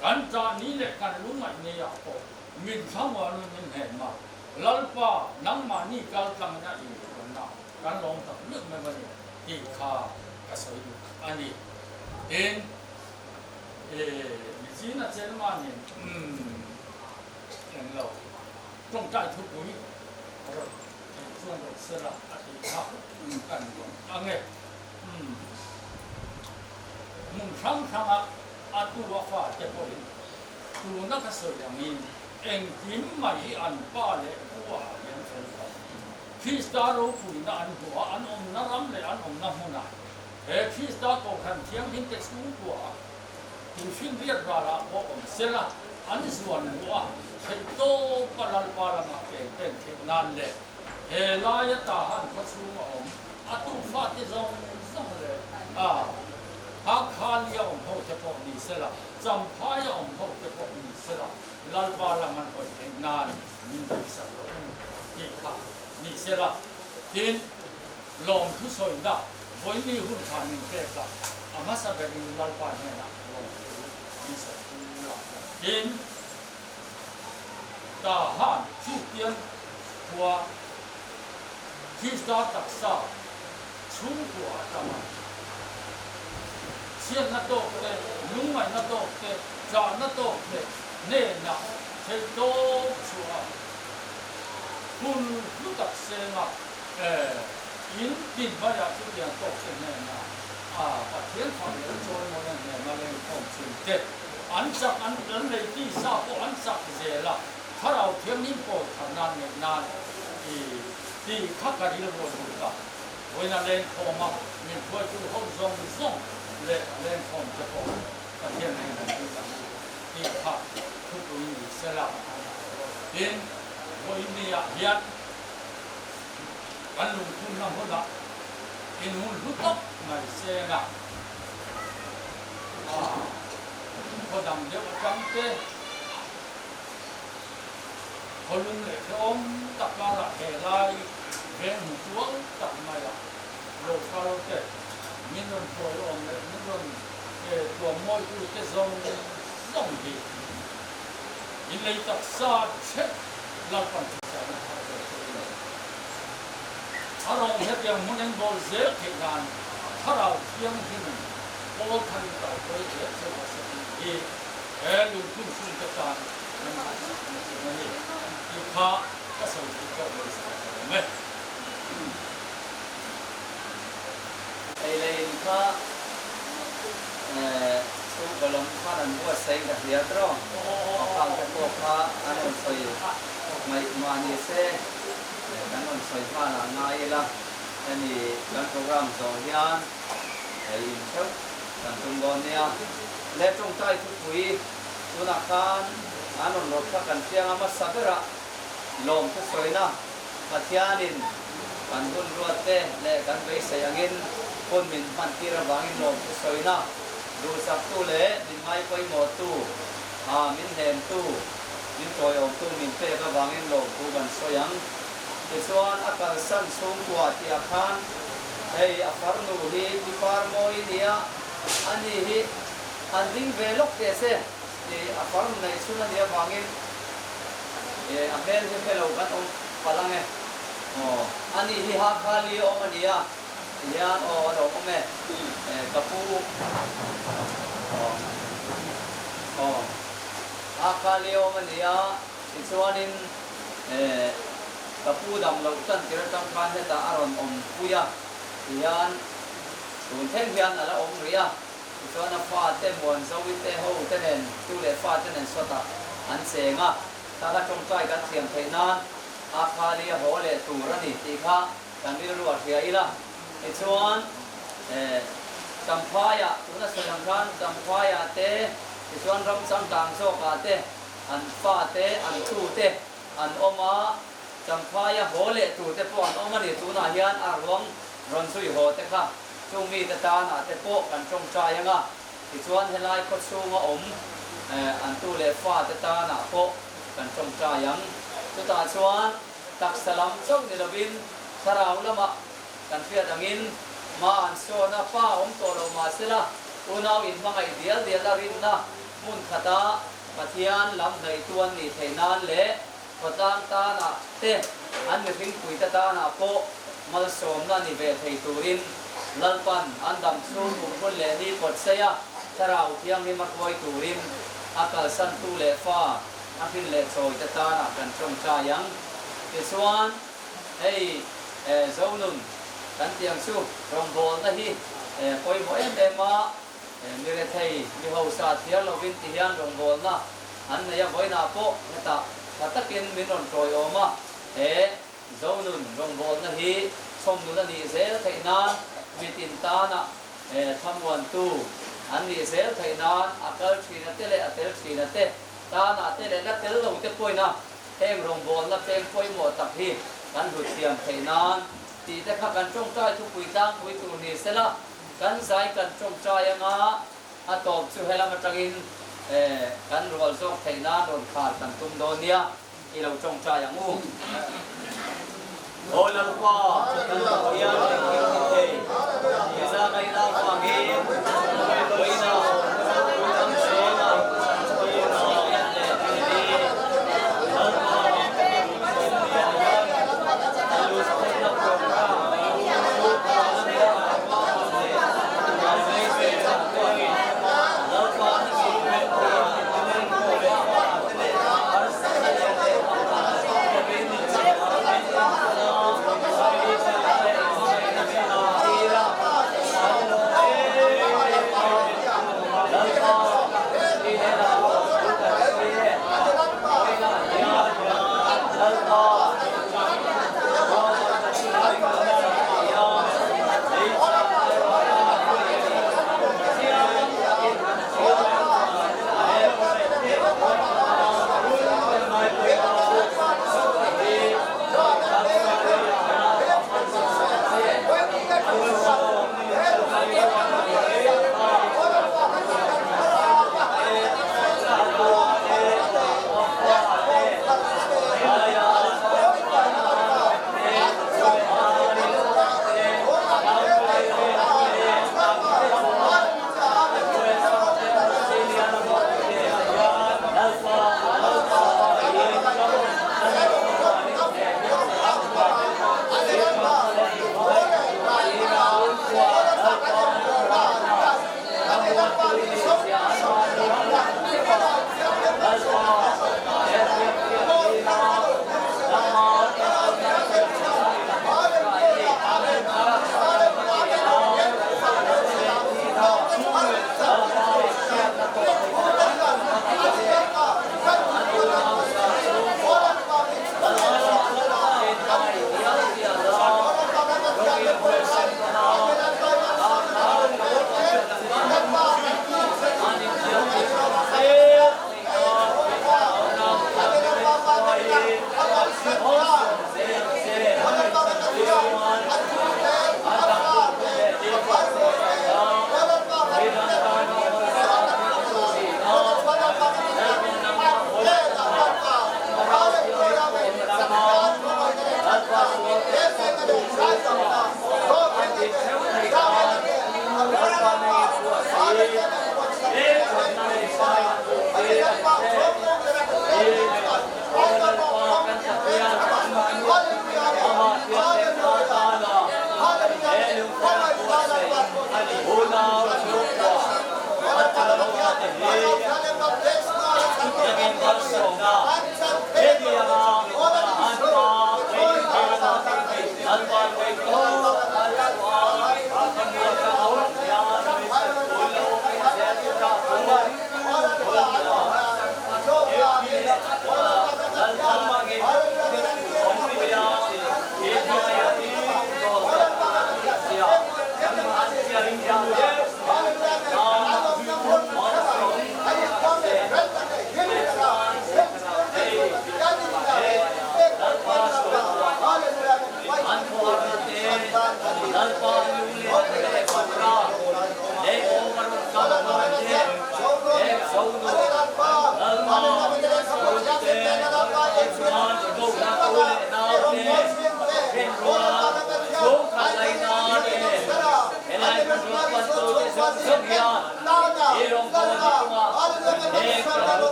kan ṭah ni leh kan lungngaih ni ah pawh min thlamuang in min hnem a, Lalpa, nangmahni kaltlangin a inkuanna Kan lawm tak lek mai mah ni, ti kha ka sawi duh a ni. Tin, eh, mi cina cen manin, um, en lo, ṭawngṭai thupui, rawh, eh, chuan rawh sela, a ti kha, um, kan lawm ang e. Um, mun hrang hrangah a tu a fate pawhin, tuna ka sawi angin, engkim mai hi an pa leh pu a hian fel lo. Krista ropuina an hmuh a, an awmna ram leh an awmna hmunah, he Krista Kohhran Thianghlim te chhungkua, tuifinriat ralah pawh awm sela, an zuan hmuh a, theih tawpa Lalpa lamah pen pen theih nan leh, he laia Tahan khaw chhunga awm a tu fate zawng zawng leh, a, Hakhalia awm hote pawh ni sela, Champhai a awm hote pawh ni sela, Lalpa lam an hawi theih nan min beisak rawh u, tih kha ni sela. Tin, lawmthu sawina, vawiin ni hun kha min pek a, a hmasa berin Lalpa hnenah lawmthu min sawi ula. Tin, Tahan Khristian khua, Krista taksa chhungkua a tam a, siatna tawkte, lungngaihna tawkte, chahna tawkte hnenah theih tawp chhuah a, hun hlu tak senga, eh, in tin mai-ah chutiang tawkte hnenah, a, Pathian fak leh chawimawina hnenah lengkhawm chinte, an chak, an, an lei tisa pawh an chak zel a, Thlarau Thianghlim pawlkhatna neih nan, i, tih kha ka rilruah duh a. Vawiina lengkhawma min hruaitu ho zawng zawng leh lengkhawmte pawh Pathian hnenah duh a, tih kha thupui ni sela. Tin, vawiin ni-ah hian kan lungthunna hunah in hun hlu tawp mai senga, a, khaw dang deuh aṭangte, khaw lung leh khe awm tak karah he lai veng hmuh tual tak mai ah, lo far te, min rawn hruai awm leh min rawn, eh, tuam mawitute zawng zawng hi in lei taksa ṭhek Lalpan thusaina a rawng hetiang, a rawng hetiang hmun en bawl zel theih nan Thlarau Thianghlimin pawlkhat in kalpui zel zel a sak hi. He lungthim sungte tan nan hahsak na chin a ni tih kha ka sawi thei tawh mai sa ka lawm e. Ei lei in kha, eh, tu ka lawm khan an buatsaih ka hriat rawh. A khangte pawh kha an rawn sawi mai mah ni se, eh, kan rawn sawi hman a ngai ila, hemi kan program zawh hian, eh, in theuh kan tum dawn nia. Le ṭawngṭai thupui tunah khan an rawn rawt kha kan fiang a, hmasa berah lawmthu sawina, Pathianin kan hun ruatte leh kan beisei angin hun min hmantir avangin lawmthu sawina, duhsaktu leh min ngai pawimawhtu, a, min hnemtu, min tawiawmtu min pek avangin lawmthu kan sawi ang. Tichuan a kalsan chhungkua tihah khan hei a farnu hi Pi Parmawi nia, ani hi an ding ve lawk teh se. E, a far neih chhun a nih avangin, e, a hmel hi hre lo kan awm palh ang e. Aw, ani hi Hakha li a awm a ni a, hian, aw, a lo awm e. E, ka pu, aw, aw, Hakha li a awm a ni a, tichuanin, e, ka pu dam loh chantir aṭang khan hetah a rawn awmpui a, tihian tun thleng hian a la awm rih a. Tichuan a fate Muanzoi te ho te nen, tu leh fate nen sawtah an cheng a, kha kha ṭawngṭai kan thiam theih nan, Hakha li a haw leh tur a ni tih kha kan rilruah hria ila. Tichuan, eh, Champhai-ah, tuna sawi ang khan Champhai-ah te, tichuan Ramchang tlang zawkah te, an fate, an tute, an awm a, Champhai a haw leh turte pawh an awm a ni. Tunah hian a ruang rawn zui haw te kha chung mite tanah te pawh kan ṭawngṭai ang a, tichuan helai khaw chhunga awm, eh, an tu leh fate tanah pawh kan ṭawngṭai ang. Chutah chuan taksa lam chauh ni lovin thlarau lamah kan hriat angin, ma an sawn a, pa awm tawh lo mah sela, unau inhmangaih dial dial a rinna hmun khata Pathian lam hnaihtu an nih theih nan leh khawtlang tanah te, an mihringpui te tanah pawh Malsawmna ni ve thei turin Lalpan an dam sung hun le ni pawt saya Thlarau Thianghlim a kuai turin a kalsan tu le fa a hrin le chawi te tana kan ṭawngṭai ang. Tichuan hei, eh, Zonun kan tiang chu rawngbawlna hi, eh, pawimawh em em a, eh, mi rethei, mi hausa thiar lovin ti hian rawngbawlna an nei a, vawiinah pawh hetah ṭha takin min rawn tawi awm a, eh, Zonun rawngbawlna hi chawmnun a nih zel theih nan, mitin tana, eh, thamuantu an nih zel theih nan, a kal ṭhin a te leh a tel ṭhin a te, tana te leh la tel lo te pawhin a, heng rawngbawlna peng pawimawh tak hi kan hlut thiam theih nan tih te kha kan ṭawngṭai thupui tlangpui tur ni sela, kan zai kan ṭawngṭai anga, a tawp chu helam aṭangin, eh, kan rual zawk theih nan rawn khar kan tum dawn nia, i lo ṭawngṭai ang u. Aw Lalpa, kan Pathian, kan Pathian, i zangaihna vangin, vawiinah, kan sawna,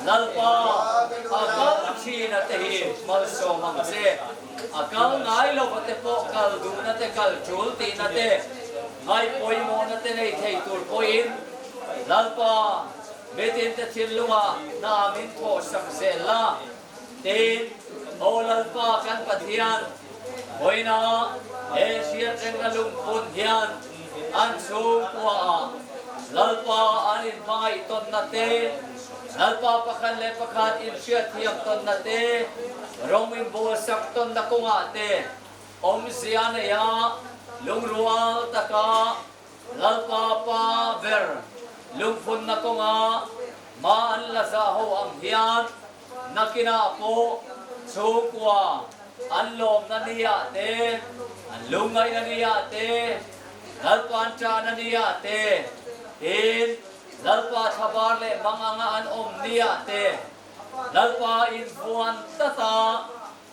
Lalpa, a kal thina te hi malsawm ang che. A kal ngai lo a te pawh kal duhna te, kal tul tihna te, ngai poimawhna te nei thei tul pawhin, Lalpa, mitinte thinlungah na min thawhsak zel la, tiin, aw Lalpa kan Pathian, hoina Asia teng na lungpun hian an chhungkua ah Lalpa an inhmangaih tonna te, Lalpa pakhat le pakhat inhriatthiam tonna te, rong inbawlsak tonna kongah te omzia nei a, lungrual taka Lalpa pa ber lungphunna kongah ma an la zah ho ang hian, nakinah pawh chhungkua an lawmna ni-ah te, an lungngaihna ni-ah te, Lalpa an ṭahna ni-ah te, tiin Lalpa thabar leh mang anga an awm ni-ah te, Lalpa invuan tata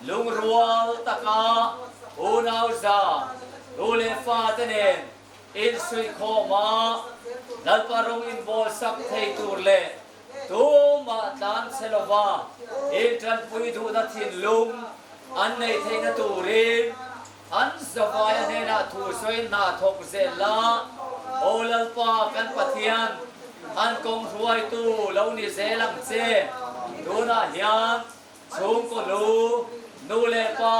lungrual taka unau za, nu le fate nen insuihkhawm a, Lalpa rong inbawlsak thei tur leh tumah tlan che lova inṭanpui duhna thinlung an nei theihna turin an zavai a hnenah thu sawi hna thawk zel la. Aw Lalpa kan Pathian, an kong hruaitu lo ni zel ang che. Tunah hian chhungkaw lu, nu le pa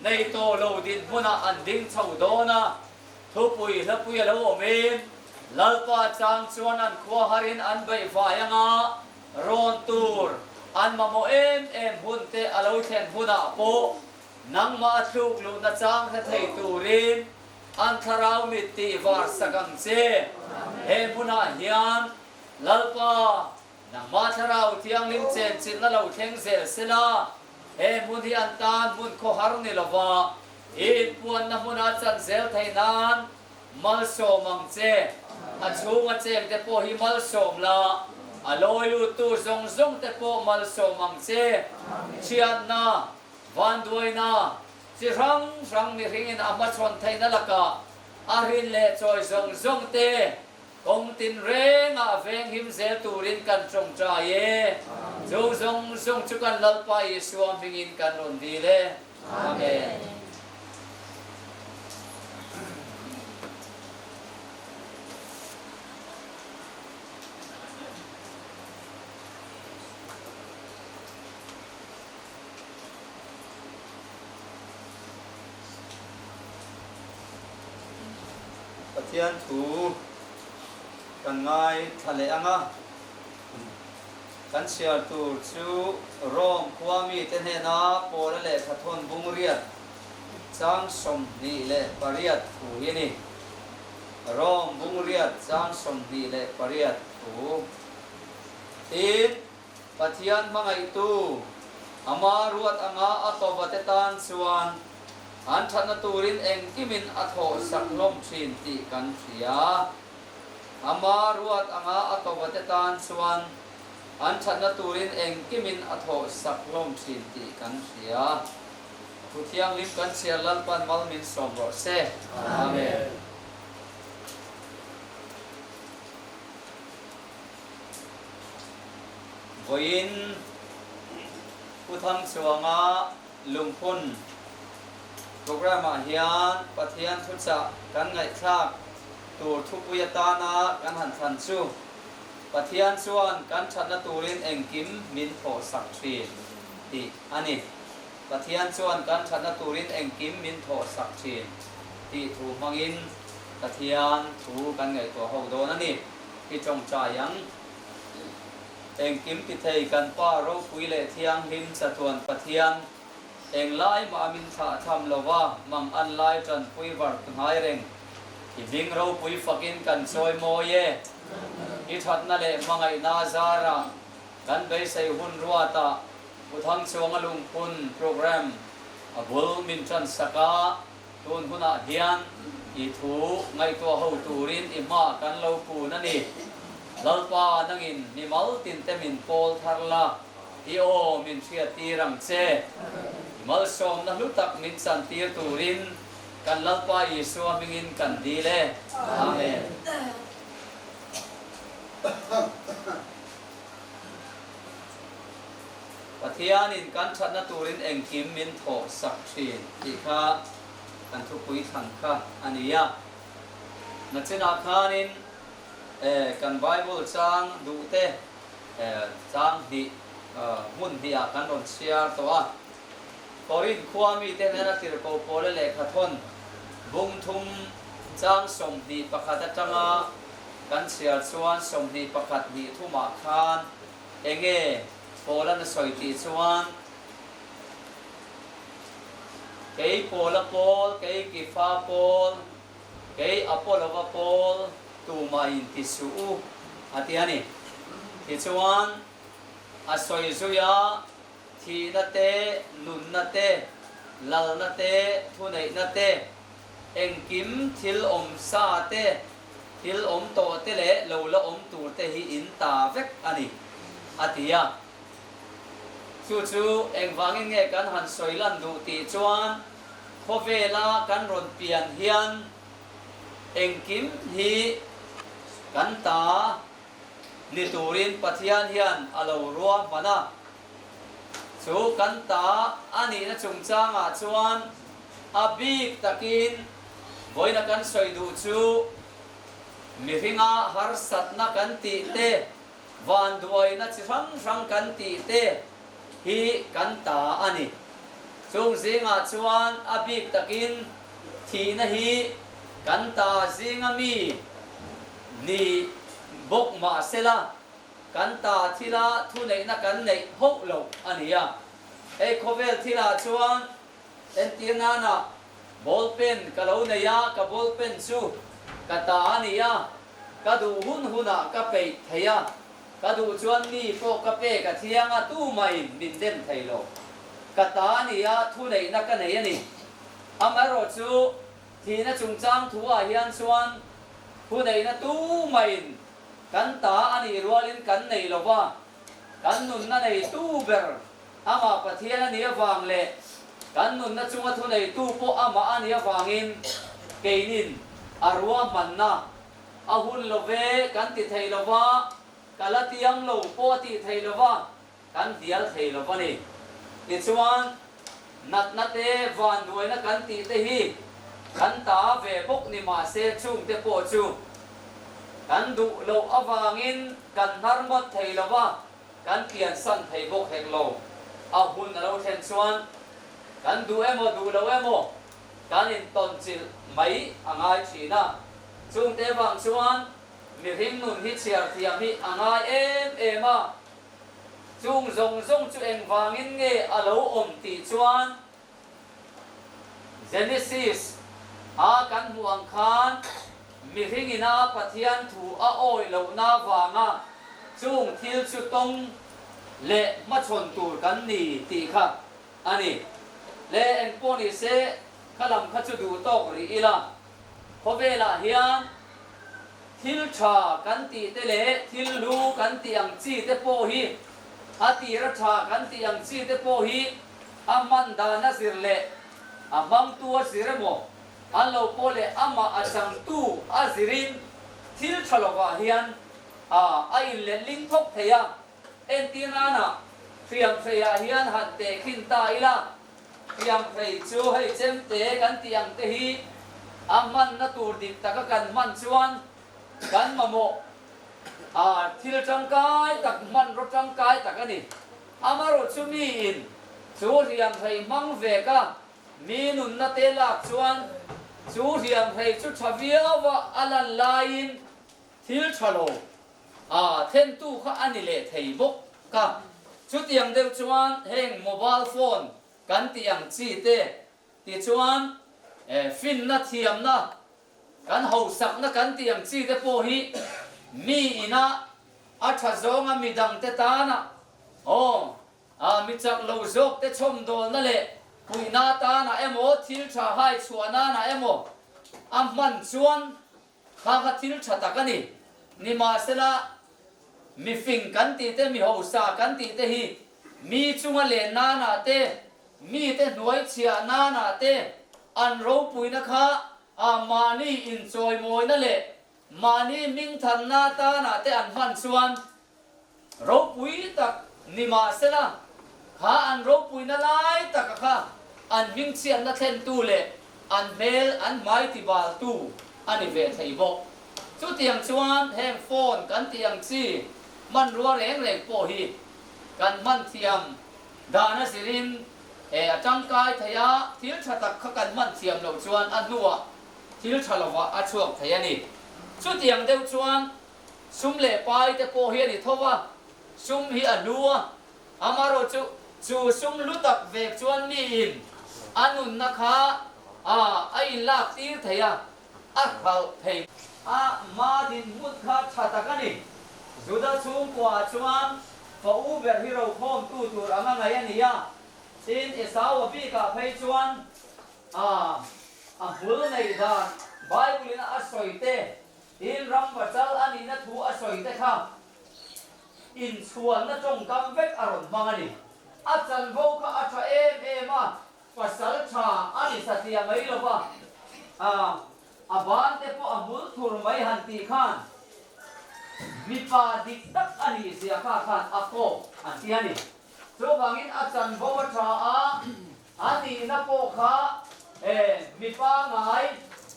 nei tawh lo dinhmunah an ding chho dawn a, thupui hlapui a lo awmin, Lalpa chang chuan an khuaharin an beihvai anga rawn tur an mamawh em em hunte a lo thlen hunah pawh nangmah a tluk luhna chang hre thei turin an thlarau mit tihvarsak ang che. He hmunah hian Lalpa, nangmah Thlarau Thianghlim chenchilhna lo thleng zel sela, he hmun hi an tan hmun khawhar ni lova, i inpuanna hmuna chan zel thei nan malsawm ang che. A chhunga chengte pawh hi malsawm la, a lawi luttu zawng zawngte pawh malsawm ang che. Ṭhiatna, vanduaina, chi hrang hrang mihringin a hmachhawn theihna lakah a rin leh chawi zawng zawngte kawng tinrengah venghim zel turin kan ṭawngṭai e. Chung zawng zawng chu kan Lalpa Isua hmingin kan rawn dil e. Amen. Pathian thu kan ngaithla leh ang a, kan chhiar tur chu Rom khua mite hnena Paula lehkhathawn bung riat chang sawmhnih leh pariat thu hi a ni. Rom bung riat chang sawmhnih leh pariat thu. Tin, Pathian hmangaihtu ama ruat anga a tawpate tan chuan an ṭhatna turin engkimin a thawhsak lawm ṭhin tih kan hria. Ama ruat anga a tawpate tan chuan an ṭhatna turin engkimin a thawhsak lawm ṭhin tih kan hria. Thu thianghlim kan chhiar Lalpan mal min sawm rawh se. Amen. Vawiin Pu Thangchuanga Lungphun programah hian Pathian thuchah kan ngaihthlak tur thupui atana kan han thlan chu, Pathian chuan kan ṭhatna turin engkim min thawhsak ṭhin tih a ni. Pathian chuan kan ṭhatna turin engkim min thawhsak ṭhin tih thu hmangin Pathian thu kan ngaihtuah ho dawn a ni. I ṭawngṭai ang. Engkim ti thei kan Pa ropui leh thianghlim chatuan Pathian, englai mah a min thlah tham lova mangan lai ṭanpui varh ngai reng i hming ropui fakin kan chawimawi e. I ṭhatna leh hmangaihna zarah kan beisei hun ruatah Pu Thangchuanga Lungphun program a bul min ṭansak a, Tun hunah hian i thu ngaihtuah ho turin i hma kan lo kun a ni. Lalpa, nangin mimal tinte min pawl thar la, i aw min hriattir ang che. I malsawmna hlu tak min chantir turin kan Lalpa Isua hmingin kan dil e. Amen. Pathianin kan ṭhatna turin engkim min thawhsak ṭhin tih kha kan thupui thang kha a ni a. Na chinah khanin, eh, kan Bible chang duhte, eh, chang hnih, eh, hmun hnihah kan rawn chhiar tawh a. Korin khua mite hnena tirhkoh Paula lehkhathawn bung thum chang sawmhnih pakhat aṭanga kan chhiar chuan sawmhnih pakhat hnih thumah khan eng nge Paula'n a sawi tih chuan, kei Paula pawl, kei Kipha pawl, kei Apollo-a pawl, tumahin ti suh u, a ti a ni. Tichuan a sawi zui a, thihnate, nunnate, lalnate, thuneihnate, engkim thil awmsate, thil awm tawhte leh lo la awm turte hi in ta vek a ni, a ti a. Chu chu engvangin nge kan han sawi lan duh tih chuan, khawvela kan rawn pian hian engkim hi kan ta ni turin Pathian hian a lo ruahman a. Chu kan ta a nihna chungchangah chuan a bik takin vawiina kan sawi duh chu mihringa harsatna kan tihte, vanduaina chi hrang hrang kan tihte hi kan ta a ni. Chung zingah chuan a bik takin thihna hi kan ta zinga mi ni bawk mah sela, kan ta thila thuneihna kan neih hauh lo a ni a. Hei khawvel thilah chuan entir nana ball pen ka lo nei a, ka ball pen chu ka ta a ni a, ka duh hun hunah ka peih thei a, ka duh chuan mi pawh ka pek a thiang a, tumahin min den thei lo. Ka ta a ni a, thuneihna ka nei a ni. Amaherawhchu thihna chungchang thu ah hian chuan thuneihna tumahin kan ta a nih rualin kan nei lo va, kan nunna neitu ber amah Pathian a nih avang leh kan nunna chunga thuneitu pawh amah a nih avangin keinin a ruahmanna, a hun lo ve kan ti thei lo va, ka la tiam lo pawh a tih thei lo va, kan dial thei lo va ni. Tichuan, natnate, vanduaina kan tihte hi kan ta ve bawk ni mah se, chungte pawh chu kan duh loh avangin kan hnarmat thei lo va, kan piansan thei bawk hek lo. A hun a lo thlen chuan kan duh emaw, duh lo emaw, kan intawn chilh mai a ngai ṭhin a. Chungte vang chuan mihring nun hi chhiar thiam hi a ngai em em a. Chung zawng zawng chu engvangin nge a lo awm tih chuan, Genesis a kan hmuh ang khan, mihringin a Pathian thu a awih lohna vanga chung thil chu tawng leh hmachhawn tur kan ni tih kha a ni. Le engpawh ni se, kha lam kha chu duh tawk rih ila. Khawvelah hian thil ṭha kan tihte leh thil hlu kan tih ang chite pawh hi, a tira ṭha kan tih ang chite pawh hi, a hman dan a zir leh a hmangtu a zir emaw, an lo pawh leh amah a changtu a zirin thil ṭha lovah hian, a, a inlet ling thawk thei a. Entir nanah hriamhrei ah hian han teh khin ta ila. Hriamhrei chu hei chemte kan tih ang te hi a hmanna tur dik taka kan hman chuan kan mamawh, a, thil ṭangkai tak, hmanraw ṭangkai tak a ni. Amaherawhchu miin chu hriamhrei hmang vek a, mi nunna te lak chuan chu hriamhrei chu ṭha viau a a lan laiin thil ṭha lo, a, thlentu kha a ni leh thei bawk a. Chutiang deuh chuan heng mobile phone kan tih ang chi te, tichuan, eh, finna thiamna, kan hausakna kan tih ang chi te pawh hi mi ina a ṭha zawnga midang te tana, aw, a, mi chak lo zawk te chhawmdawlna leh Puihna tana emaw, thil ṭha hai chuahna na emaw, a hman chuan kha kha thil ṭha tak a ni. Nimahsela, mifing kan tih te, mi hausa kan tih te hi mi chunga len nana te, mite hnuai chiah nana te an ropuina kha, a, mahni inchawimawina leh mahni mingthanna tana te an hman chuan, ropui tak nimahsela, kha an ropuina lai taka kha an hmingchianna thlentu leh an hmel an hmai tibaltu a ni ve thei bawk. Chutiang chuan heng phone kan tih ang chi, hmanrua reng reng pawh hi kan hman thiam dan a zirin, eh, a ṭangkai thei a, thil ṭha tak kha kan hman thiam loh chuan a hnuah thil ṭha lovah a chhuak thei a ni. Chutiang deuh chuan sum leh pai te pawh hi a ni tho a, sum hi a hlu a, amaherawhchu chu sum hlu tak vek chuan miin a nunna kha, a, a inlak tir thei a, a hralh thei a, ma dinhmun kha ṭha tak a ni. Juda chhungkuaah chuan fa u ber hi rokhawmtu tur anga ngaih a ni a, tin Esau a bikah phei chuan, a, a hmul neih dan Bible in a sawi te, tin ram vachal a nihna thu a sawi te kha inchhuanna ṭawngkam vek a rawn hmang a ni. A chanvo kha a ṭha em em a, pasal ṭha a ni sa tih a mai lo va, a, a ban te pawh a hmul thur mai han tih khan mipa dik tak a nih zia kha khan a kawk an ti a ni. Chuvangin a chanvo a ṭha a, a nihna pawh kha, eh, mipa ngai,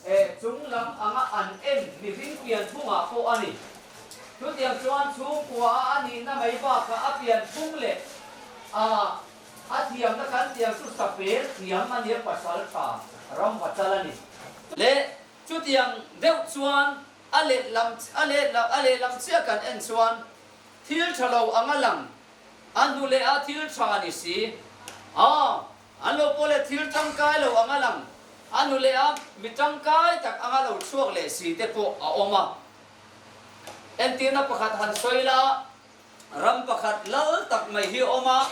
eh, chunglam anga an en mihring pianphungah pawh a ni. Chutiang chuan chhungkua a nihna mai bakah a pianphung leh, a, a thiamna kan tih ang chu sapel thiam a nia, pasal ṭha ram vachal a ni. Leh chutiang deuh chuan a lehlam, a lehlam, a lehlam chiah kan en chuan thil ṭha lo anga lang, a hnu leh a thil ṭha ni si. A, an lo pawh leh thil ṭangkai lo anga lang, a hnu leh a mi ṭangkai tak anga lo chhuak leh si te pawh a awm a. Entirna pakhat han sawi la, ram pakhat lal tak mai hi a awm a,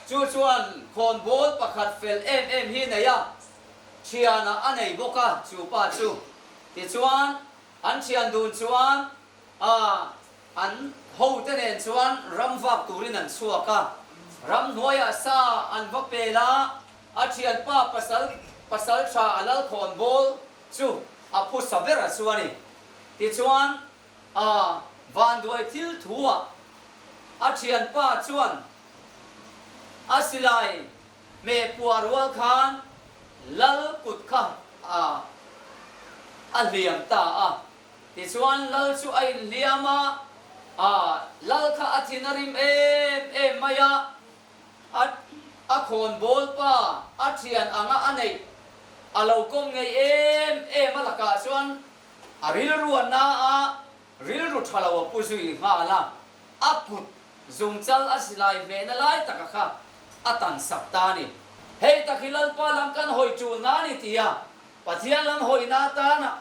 chu chuan khawnbawl pakhat fel em em hi nei a, ṭhianah a nei bawk a, chu pa chu. Tichuan, an ṭhian dun chuan, a, an hote nen chuan ram vak turin an chhuak a, ram hnuaiah sa an va pel a, a ṭhianpa pasal, pasal ṭha a lal khawnbawl chu a phusa ber a chu a ni. Tichuan, a, vanduai thil thuah a ṭhianpa chuan a silai hmeh puah rual khan lal kut kha, a, a hliam ta a. Tichuan lal chu a inhliam a, a, lal kha a thin a rim em em mai a, a, a khawnbawlpa a ṭhian anga a neih a lo kawm ngei em em a lakah chuan a rilru a na a, rilru ṭha lo a pu zui nghal a, a kut zungchal a silai hmehna lai taka kha a tansak ta a ni. Hei tak hi Lalpa lam kan hawi ṭulna a ni ti a, Pathian lam hawina atana,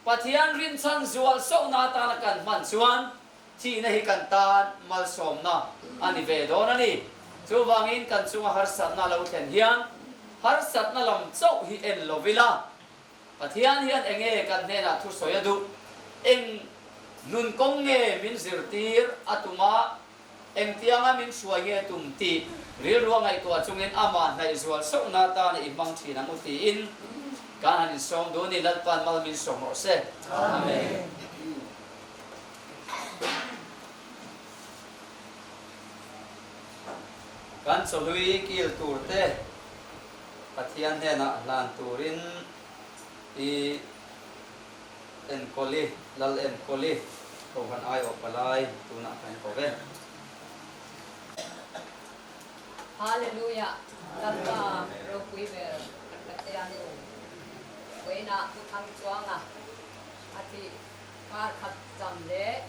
Pathian rinchhan zualsauhna atana kan hman chuan thihna hi kan tan malsawmna a ni ve dawn a ni. Chuvangin kan chunga harsatna lo thlen hian harsatna lam chauh hi en lo ila, Pathian hian eng nge kan hnenah thusawi a duh, eng nun kawng nge min zirtir a tum a, engtianga min hruai nge tum tih rilru a ngaihtuah chungin amah hnaih zualsauhna atana i hmang ṭhin ang u tiin kan han insawm duh a ni. Lalpan mal min sawm rawh se. Amen. Kan chawhlui kil tur te Pathian hnenah hlan turin i enkawl i, lal enkawl i, ko han aiawh palai tunah kan ko ve. Halleluiah. Lalpa ropui ber kan Pathian u. Vawiinah Pu Thangchuanga a thih kar khat cham leh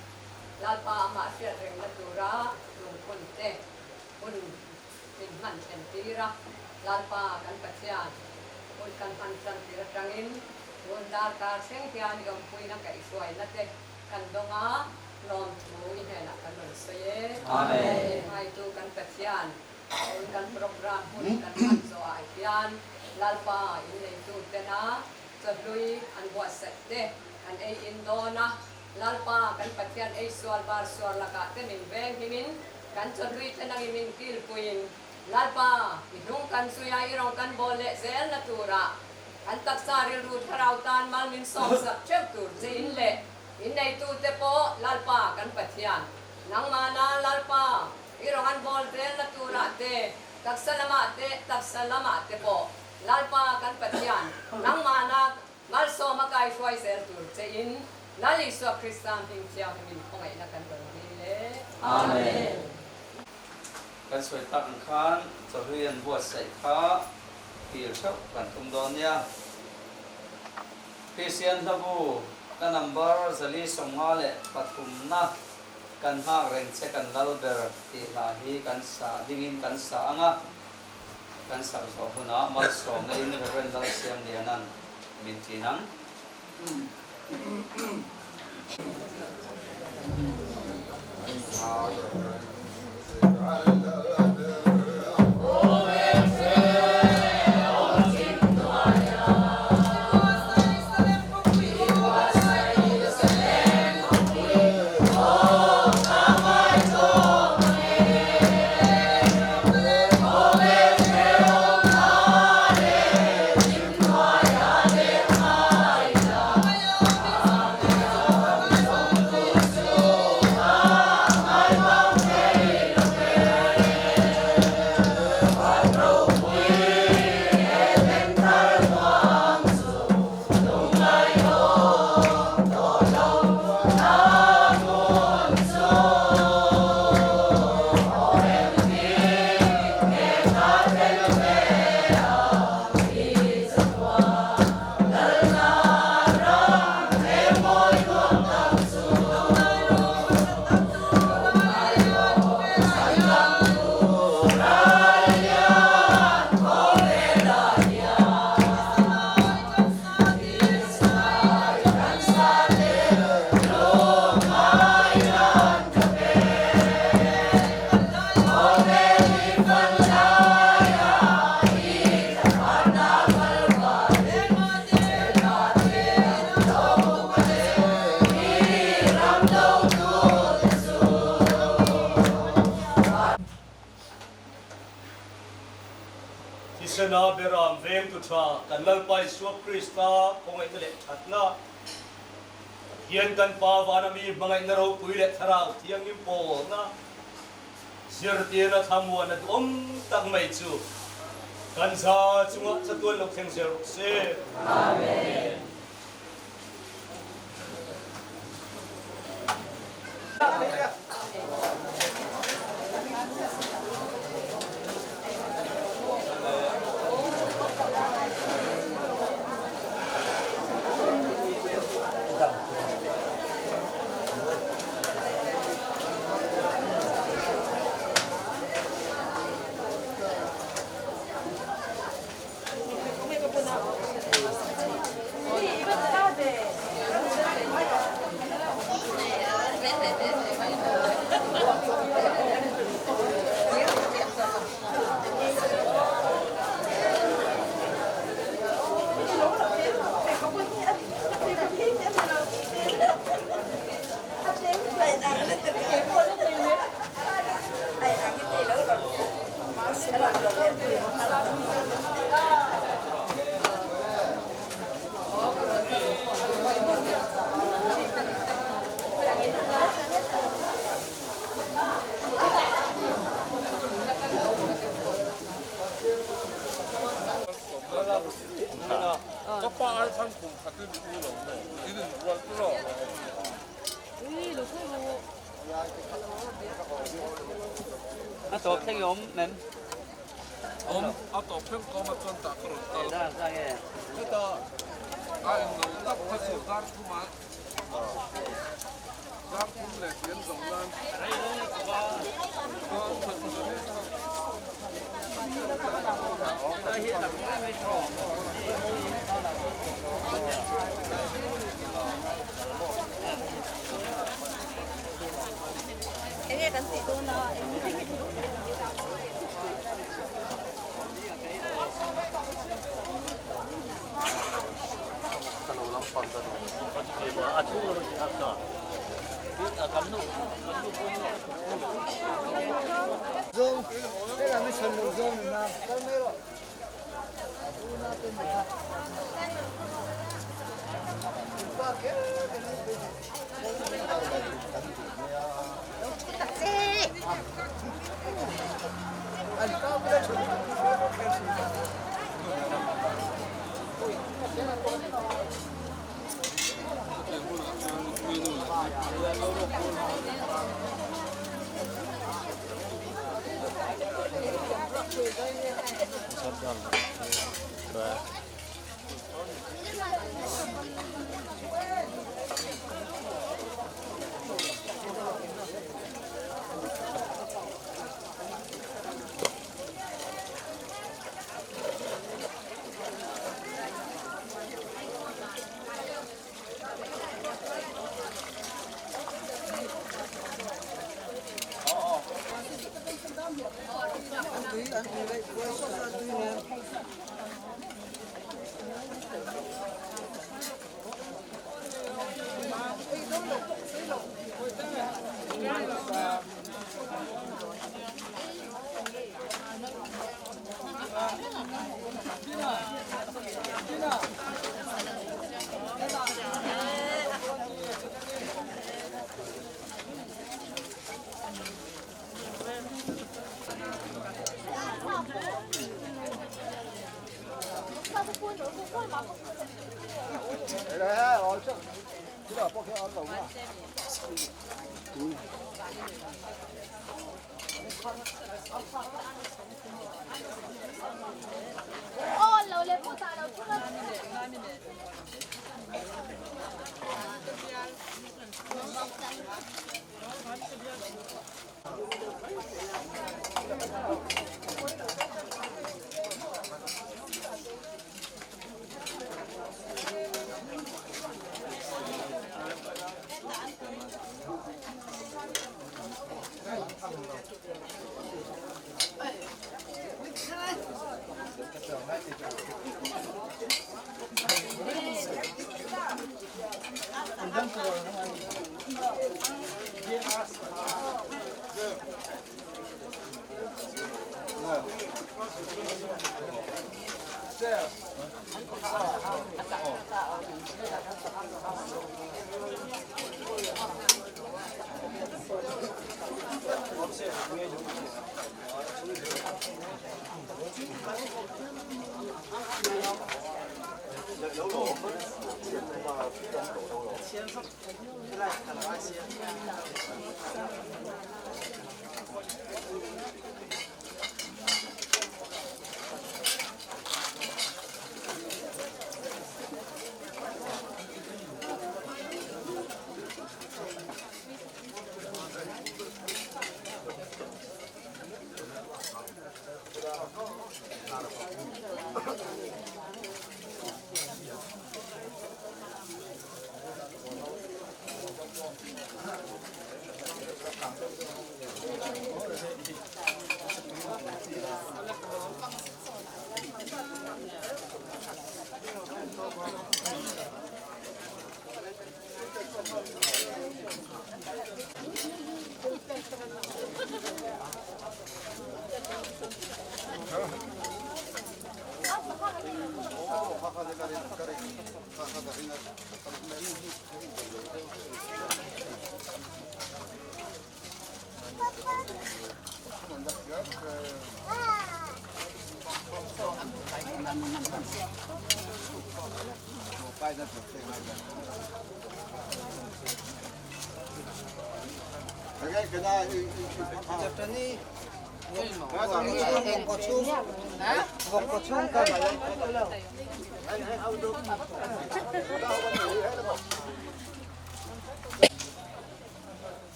Lalpa amah hriat rengna tura lungkhun te hun min hman thlentir a, Lalpa kan Pathian, hun kan hman thlentir aṭangin hun darkar thleng hian i awmpuina kaihhruaina te kan dawng a, lawmthu i hnenah kan rawn sawi e. Amen. I hmaitu kan Pathian, Kan program hun kan phat zawh ah hian Lalpa, inn neitute na chawhlui an buatsaihte kan ei in dawn a, Lalpa kan Pathian, ei sual bar sual lakah te min veng himin kan chawhluite nangin min kilpuiin, Lalpa, i hnung kan zui a i rong kan bawl leh zelna turah kan taksa rilru thlarau tan mal min sawmsak theuh tur che in leh, inn neitute pawh Lalpa kan Pathian, nangma na Lalpa, i rong an bawl zelna turah te, taksa lamah te, taksa lamah te pawh Lalpa kan Pathian, nangma na malsawm a kaihruai zel tur che in, Lal Isua Krista hming thiang himin khawngaihna kan don hi le. Amen. Kan suaitak ang khan chawhlui an buatsaih kha pil theuh kan tum dawn nia. Christian Hlabu, ka number zali sawmnga leh pathumna, kan hak reng che kan lal ber tih hla hi kan sa dingin kan sa ang a, kan sak zawh hunah malsawmna in Reverend Lalsiam Lianan min ti nang. Thisena beram veng tu tha kan Lalpa Isua Krista khawngaihna leh thatna, Pathian kan Pa vana mi hmangaihna ropui leh Thlarau Thianghlim pawlna, zirtirna thamuanna duhawm tak mai chu kan za chungah chatuan lo theng zel rawh se. Amen. Ka pa ai khan kum khat in thu lo maw? In in ruat lo. A tawp thei om mem. Om, a tawp thei om a chuan tah ka rawn kal. Heta a englo tak kha chu dar thuma. Enge kan tih dawn a, eng.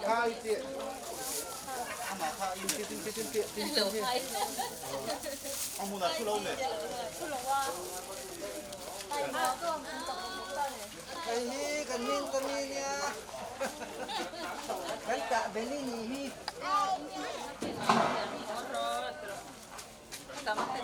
Khai teh. Ama kha in teh, teh, teh, teh, teh, teh, teh. A mun a thu lo me. Ai hi, kan min, kan min ya. Kan ta beli ni hi.